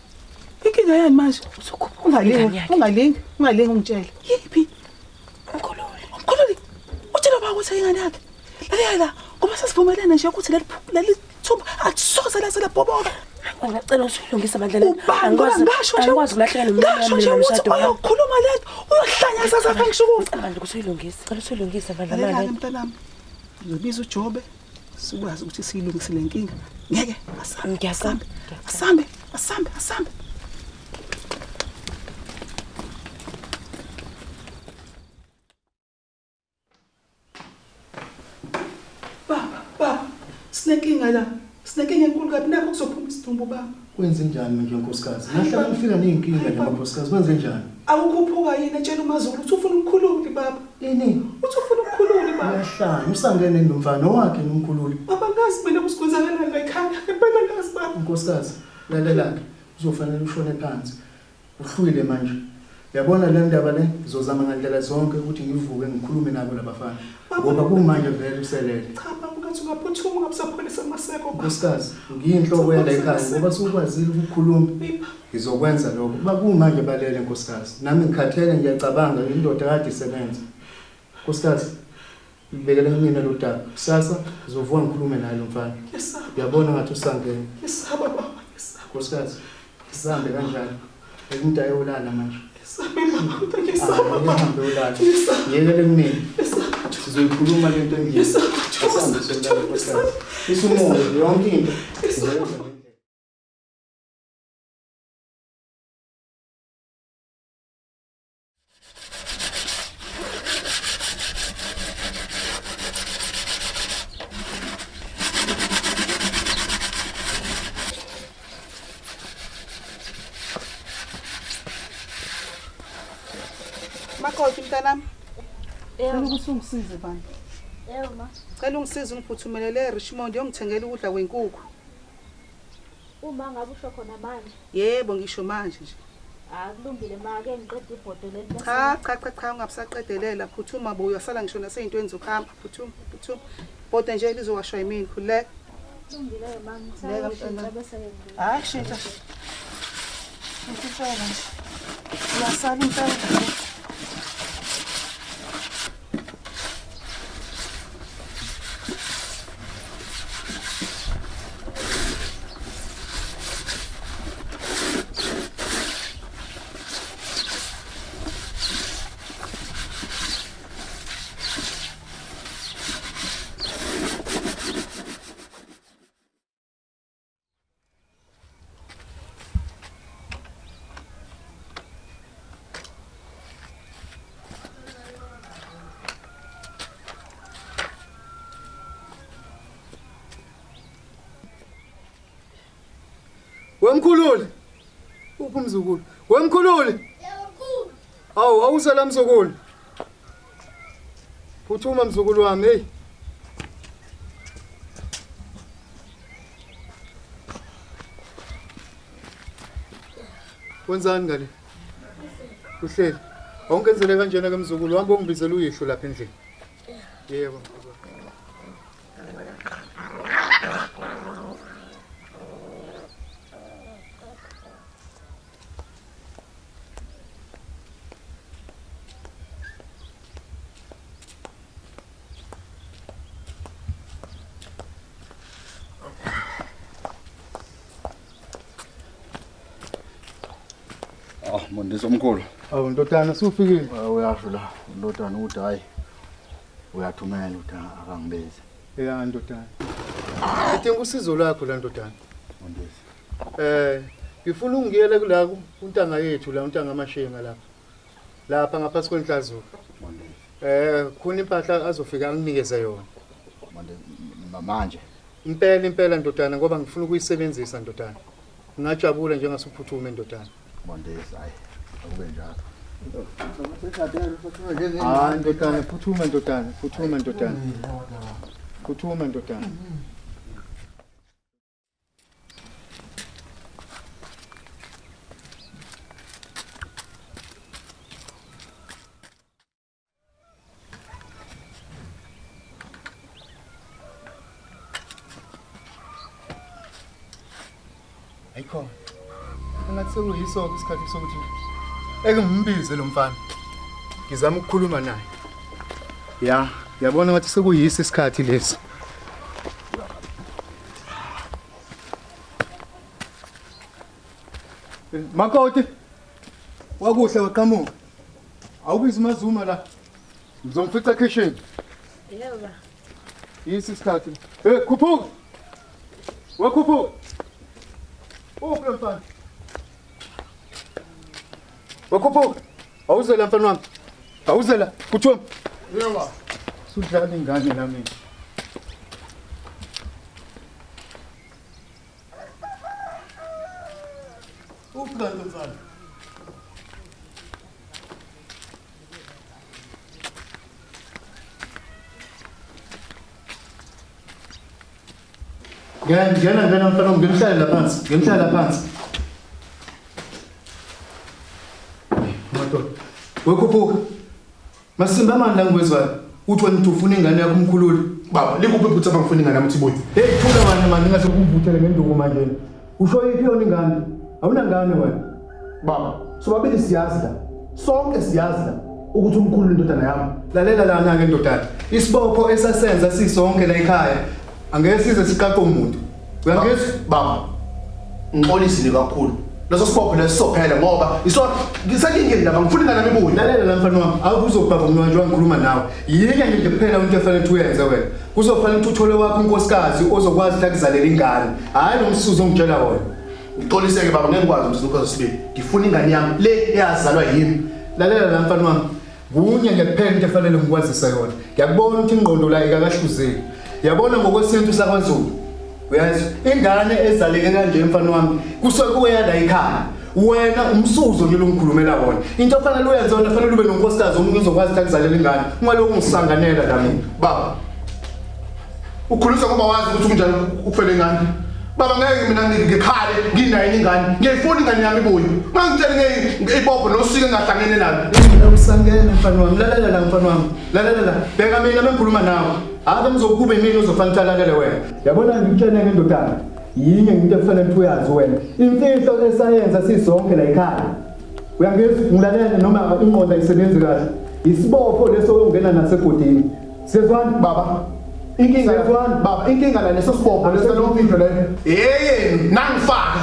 Speaker 1: Inkinga yani manje? Ungalingi, ungalingi, ungalingi ungitshele. Yiphi?
Speaker 2: Umkhululi.
Speaker 1: Umkhululi. Utshela baba ukuthi ingane yakhe. Lalela la, ngoba sasivumelene nje ukuthi leli leli thumba akusoze laze labhoboka.
Speaker 2: Ngiyacela usuyilungise bandla le.
Speaker 1: Ubani ngoba ngasho nje
Speaker 2: angikwazi ukulahlekelwa nomntwana
Speaker 1: ngasho
Speaker 2: wami
Speaker 1: nje
Speaker 2: mina
Speaker 1: ukuthi
Speaker 2: nomshado wami.
Speaker 1: uyokhuluma lento uyohlanya sasa ngisho ukufa.
Speaker 2: Ngicela bandla ukuthi uyilungise. Ngicela usuyilungise bandla
Speaker 1: Lalela-ke
Speaker 2: manje.
Speaker 1: mntanami. Ngizobiza uJobe sikwazi ukuthi siyilungise le nkinga. Ngeke asambe.
Speaker 2: Ngiyasaba.
Speaker 1: Asambe, asambe, asambe. Baba, baba, sinenkinga la. Sinenkinga enkulu kabi nakho kuzophuma isidumbu baba.
Speaker 3: Kwenze njani manje nkosikazi? Nahlala ngifika ney'nkinga nje makhosikazi, kwenze njani?
Speaker 1: Awukhuphuka yini etshela uMazulu ukuthi ufuna umkhululi baba.
Speaker 3: Ini?
Speaker 1: Uthi ufuna umkhululi baba.
Speaker 3: Uyahlanya, usangene nomfana owakhe nomkhululi.
Speaker 1: Baba ngazi mina ukuthi kwenzakalani la ekhaya. Ngempela ngazi baba.
Speaker 3: Nkosikazi, lalela-ke, uzofanele ushone phansi. Uhlwile manje. Uyabona le ndaba le, ngizozama ngandlela zonke ukuthi ngivuke ngikhulume nabo labafana. Ngoba kumanje vele uselele.
Speaker 1: Cha baba ngathi ungaphuthuma ungabusapholisa amaseko baba.
Speaker 3: Nkosikazi, ngiyinhloko yala ekhaya ngoba sukwazile ukukhuluma. Ngizokwenza lokho. Kuba kumanje balele nkosikazi. Nami ngikhathele ngiyacabanga indoda kade isebenza. Nkosikazi, ngibekele kumina lo daba. Kusasa ngizovuka ngikhulume naye lo mfana.
Speaker 1: Yesaba.
Speaker 3: Uyabona ngathi usangene.
Speaker 1: Yesaba baba, yesaba.
Speaker 3: Nkosikazi, sihambe kanjalo. Umuntu ayolala manje.
Speaker 1: Ngisaba
Speaker 3: baba. Ngihambe ulala. Yekele kumina. Sizoyikhuluma lento endlini. Asambe solala nkosikazi. Isumoya yonke into. Sizoyenza ngendlela.
Speaker 1: Makoti mntanami. Cela ukuthi ungisize bani.
Speaker 10: Yebo ma.
Speaker 1: Cela ungisize ungiphuthumelele eRichmond yongithengela ukudla kwenkukhu.
Speaker 10: Uma ngabe usho khona manje.
Speaker 1: Yebo ngisho manje nje.
Speaker 10: Akulungile ma ke ngiqeda ibhodo leli bese.
Speaker 1: Cha cha cha cha ungabusaqedelela phuthuma bo uyasala ngisho naseyintweni zokuhamba phuthuma phuthuma. Bhodo nje lizowashwa yimini khululeka.
Speaker 10: Kulungile ma
Speaker 1: Khululeka
Speaker 10: ngisayoshintsha
Speaker 1: mntanami.
Speaker 10: bese ngibuya.
Speaker 1: Hayi shintsha. Shintsha impela nje. Uyasala impela.
Speaker 3: Wemkhululi. Uphi umzukulu? Wemkhululi. Awu awuze la mzukulu. Phuthuma mzukulu wami hey. Wenzani ngale? Uhleli. Awungenzele kanjena ke mzukulu wami ongibizela uyihlo lapha endlini. Yebo mzukulu.
Speaker 4: Ah, Mondisi omkhulu.
Speaker 3: Awu ndodana sufikile.
Speaker 4: Uyasho la, ndodana ukuthi hayi uyathumela ukuthi akangibizi.
Speaker 3: Ya ndodana. Ngidinga usizo lwakho la ndodana.
Speaker 4: Mondisi.
Speaker 3: Ngifuna ungiyele kula kuntanga yethu la untanga amashenga lapha. Lapha ngaphansi kwenhlazuko.
Speaker 4: Mondisi.
Speaker 3: Khona impahla azofika anginikeze yona.
Speaker 4: Mondisi manje.
Speaker 3: Impela impela ndodana ngoba ngifuna ukuyisebenzisa ndodana. Ngingajabula njengasuphuthume ndodana.
Speaker 4: Mondisi hayi akube njalo.
Speaker 3: Ah ndodana phuthuma ndodana phuthuma ndodana. Phuthuma ndodana. Ayikho. Engathi sekuyiso isikhathi sokuthi eke ngimbize lo mfana. Ngizama ukukhuluma naye. Ya, yabona ngathi sekuyiso isikhathi lesi. Makoti. Wakuhle waqhamuka. Awubizi mazuma la. Ngizomfica kitchen.
Speaker 10: Yebo ba.
Speaker 3: Yisi isikhathi. Hey, khuphuka. Wakhuphuka. Uphi mfana? Wakhuphuka. Awuzela mfana wami. Awuzela, kuthiwa.
Speaker 5: Yebo.
Speaker 3: Sudlala ingane la mina.
Speaker 5: Uphi kanti mfana?
Speaker 3: Ngena ngena ngena mfana wami, ngimhlale la phansi, ngimhlale la phansi. Madoda. Wekhuphuka. Masimba mani la ngwezwayo. Uthi wena uthi ufuna ingane yakho umkhulule.
Speaker 6: Baba, likuphi iphutha abangifuna ingane yami ukuthi ibuye?
Speaker 3: Hey, thula wena mani ngase kuvuthele ngenduku manje. Usho iphi yona ingane? Awunangane wena.
Speaker 6: Baba, sobabili siyazi la. Sonke siyazi la ukuthi umkhulule indodana yami.
Speaker 3: Lalela lana ke ndodana. Isibopho esasenza sisonke la ekhaya. Angeke size siqaqe umuntu. Uyangizwa?
Speaker 6: Baba, ngixolisile kakhulu. Leso sibopho leso sophela ngoba iso ngisenkingeni lapha ngifuna ingane yami ibuye.
Speaker 3: Lalela la mfana wami, awuzobhaba umnwa nje ngikhuluma nawe. Yike nje kuphela into efanele ukuthi uyenze wena. Kuzofanele ukuthi uthole wakho unkosikazi ozokwazi ukuthi akuzalela ingane. Hhayi lo msuzo ongitshela wona.
Speaker 6: Ngixoliseke baba ngeke ngikwazi ukuthi ukhoze sibili. Ngifuna ingane yami le eyazalwa yimi.
Speaker 3: Lalela la mfana wami. Kunye nje kuphela into efanele ngikwazise yona. Ngiyakubona ukuthi ingqondo la ikakahluzeki. Yabona ngokwesintu sakwaZulu. Uyazi ingane ezaleke kanje mfana wami kusuke kuya la ekhaya. Wena umsuzo nje longikhulumela wona. Into ofanele uyenze wena fanele ube nonkosikazi omunye uzokwazi ukuthi akuzalela ingane. Ungalokhu ungisanganela la mina.
Speaker 6: Baba. Ukhuliswa ngoba wazi ukuthi kunjani ukufela ingane. Baba ngeke mina ngikhale nginayo ingane. Ngiyayifuna ingane yami ibuye. Ungangitsheli ngeibopho nosiko engahlangene nalo.
Speaker 3: Usangene mfana wami. Lalela la mfana wami. Lalela la. Bheka mina mengikhuluma nawe. Ake ngizokuba imini ozofanele ukuthi alalele wena. Yabona ngikutshene ke ndodana. Yinye into ekufanele ukuthi uyazi wena. Imfihlo esayenza sisonke la ekhaya. Uyangizwa ngilalele noma ingqondo ayisebenzi kahle. Isibopho leso oyongena nasegodini. Siyezwana
Speaker 6: baba. Inkinga
Speaker 3: Siyezwana
Speaker 6: baba, inkinga la leso sibopho leso leyo mfihlo leyo. Yeyenu nangifaka.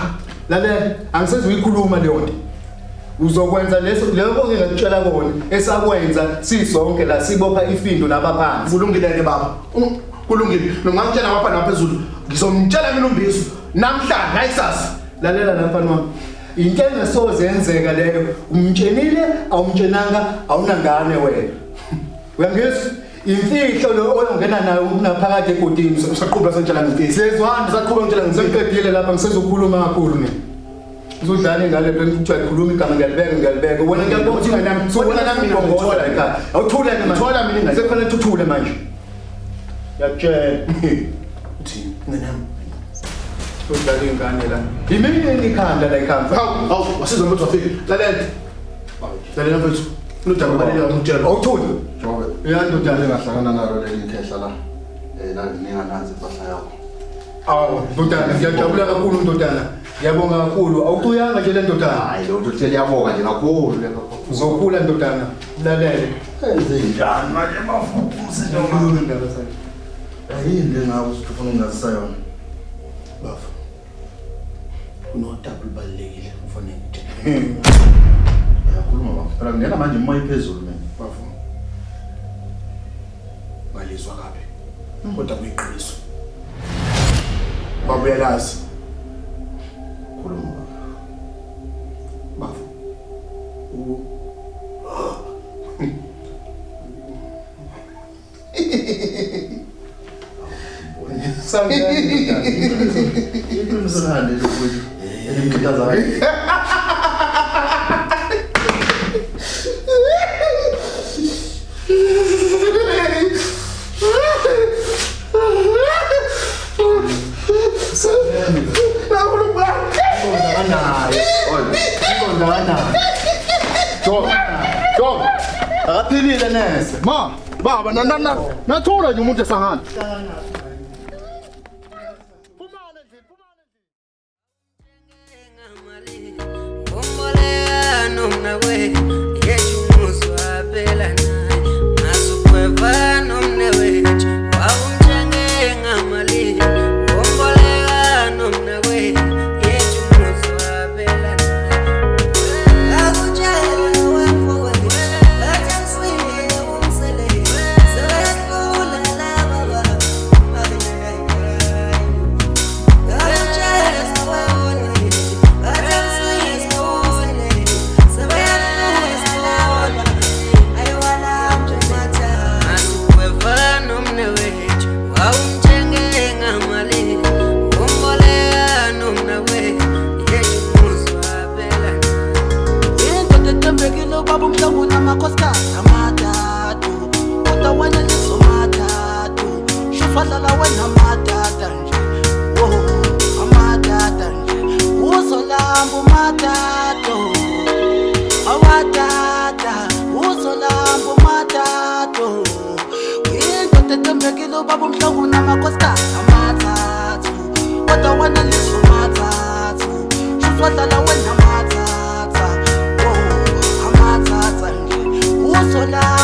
Speaker 3: Lalela, angisezuyikhuluma leyo nto. Uzokwenza leso leyo ngingakutshela kona esakwenza sisonke la sibopha ifindo nabaphansi.
Speaker 6: Kulungile ke baba. Kulungile. Nongangitshela ngapha naphezulu. Ngizomtshela mina uMbizo namhlanje nayikusasa.
Speaker 3: Lalela la mfana wami. Into engasoze yenzeka leyo. Umtshenile awumtshenanga awunangane wena. Uyangizwa? Imfihlo lo oyongena nayo unaphakade egodini.
Speaker 6: Usaqhubeka sengitshela ngimfihlo.
Speaker 3: Siyezwana.
Speaker 6: Usaqhubeka ngitshela ngimfihlo.
Speaker 3: Sengiqedile lapha ngisezokhuluma kakhulu mina. Uzodlala ingane le kuthiwa ikhuluma igama ngiyalibeka ngiyalibeka. Wena ngiyabona
Speaker 6: ukuthi ingane yami
Speaker 3: wena nami ngiyabona ekhaya. Awuthule ke manje.
Speaker 6: Thola mina ingane.
Speaker 3: Sekufanele uthule manje. Ngiyakutshela.
Speaker 6: Uthi ingane yami.
Speaker 3: Udlala ingane la. Yimini ikhanda la ekhaya.
Speaker 6: Hawu, hawu, wasiza mfethu wafika. Lalela. Lalela mfethu. Unodaba obalulekile ngikutshela.
Speaker 3: Awuthule.
Speaker 4: Jobe.
Speaker 3: Uyandodana.
Speaker 4: Engahlangana nalo leli khehla la. La nginika nansi impahla yakho.
Speaker 3: Awu, ndodana, ngiyajabula kakhulu ndodana. Ngiyabonga kakhulu. Awucuyanga nje le ndodana.
Speaker 4: Hayi lo nto liyabonga nje kakhulu le kakhulu.
Speaker 3: Uzokhula ndodana. Ulalele.
Speaker 4: Enzenjani manje mafukusi noma?
Speaker 3: Khuluma indaba sakhe.
Speaker 4: Yini le ngabe uthi ufuna ukungazisa yona?
Speaker 6: Bafo. Unodaba olubalulekile ufanele ngitshele.
Speaker 4: Uyakhuluma bafo. Phela ngena manje umoya iphezulu mina.
Speaker 6: Bafo. Ngalizwa kabi. Kodwa kuyiqiniso. Baba uyalazi.
Speaker 4: Khuluma
Speaker 6: bafo. Bafo.
Speaker 3: Sangane.
Speaker 4: Iqiniso lani leli mfowethu? Elimkhathaza kanje.
Speaker 3: Akaphilile nese.
Speaker 6: Ma, baba na na na nathola nje umuntu esangana.
Speaker 8: Wena mathatha, oh, amathatha nje uzola.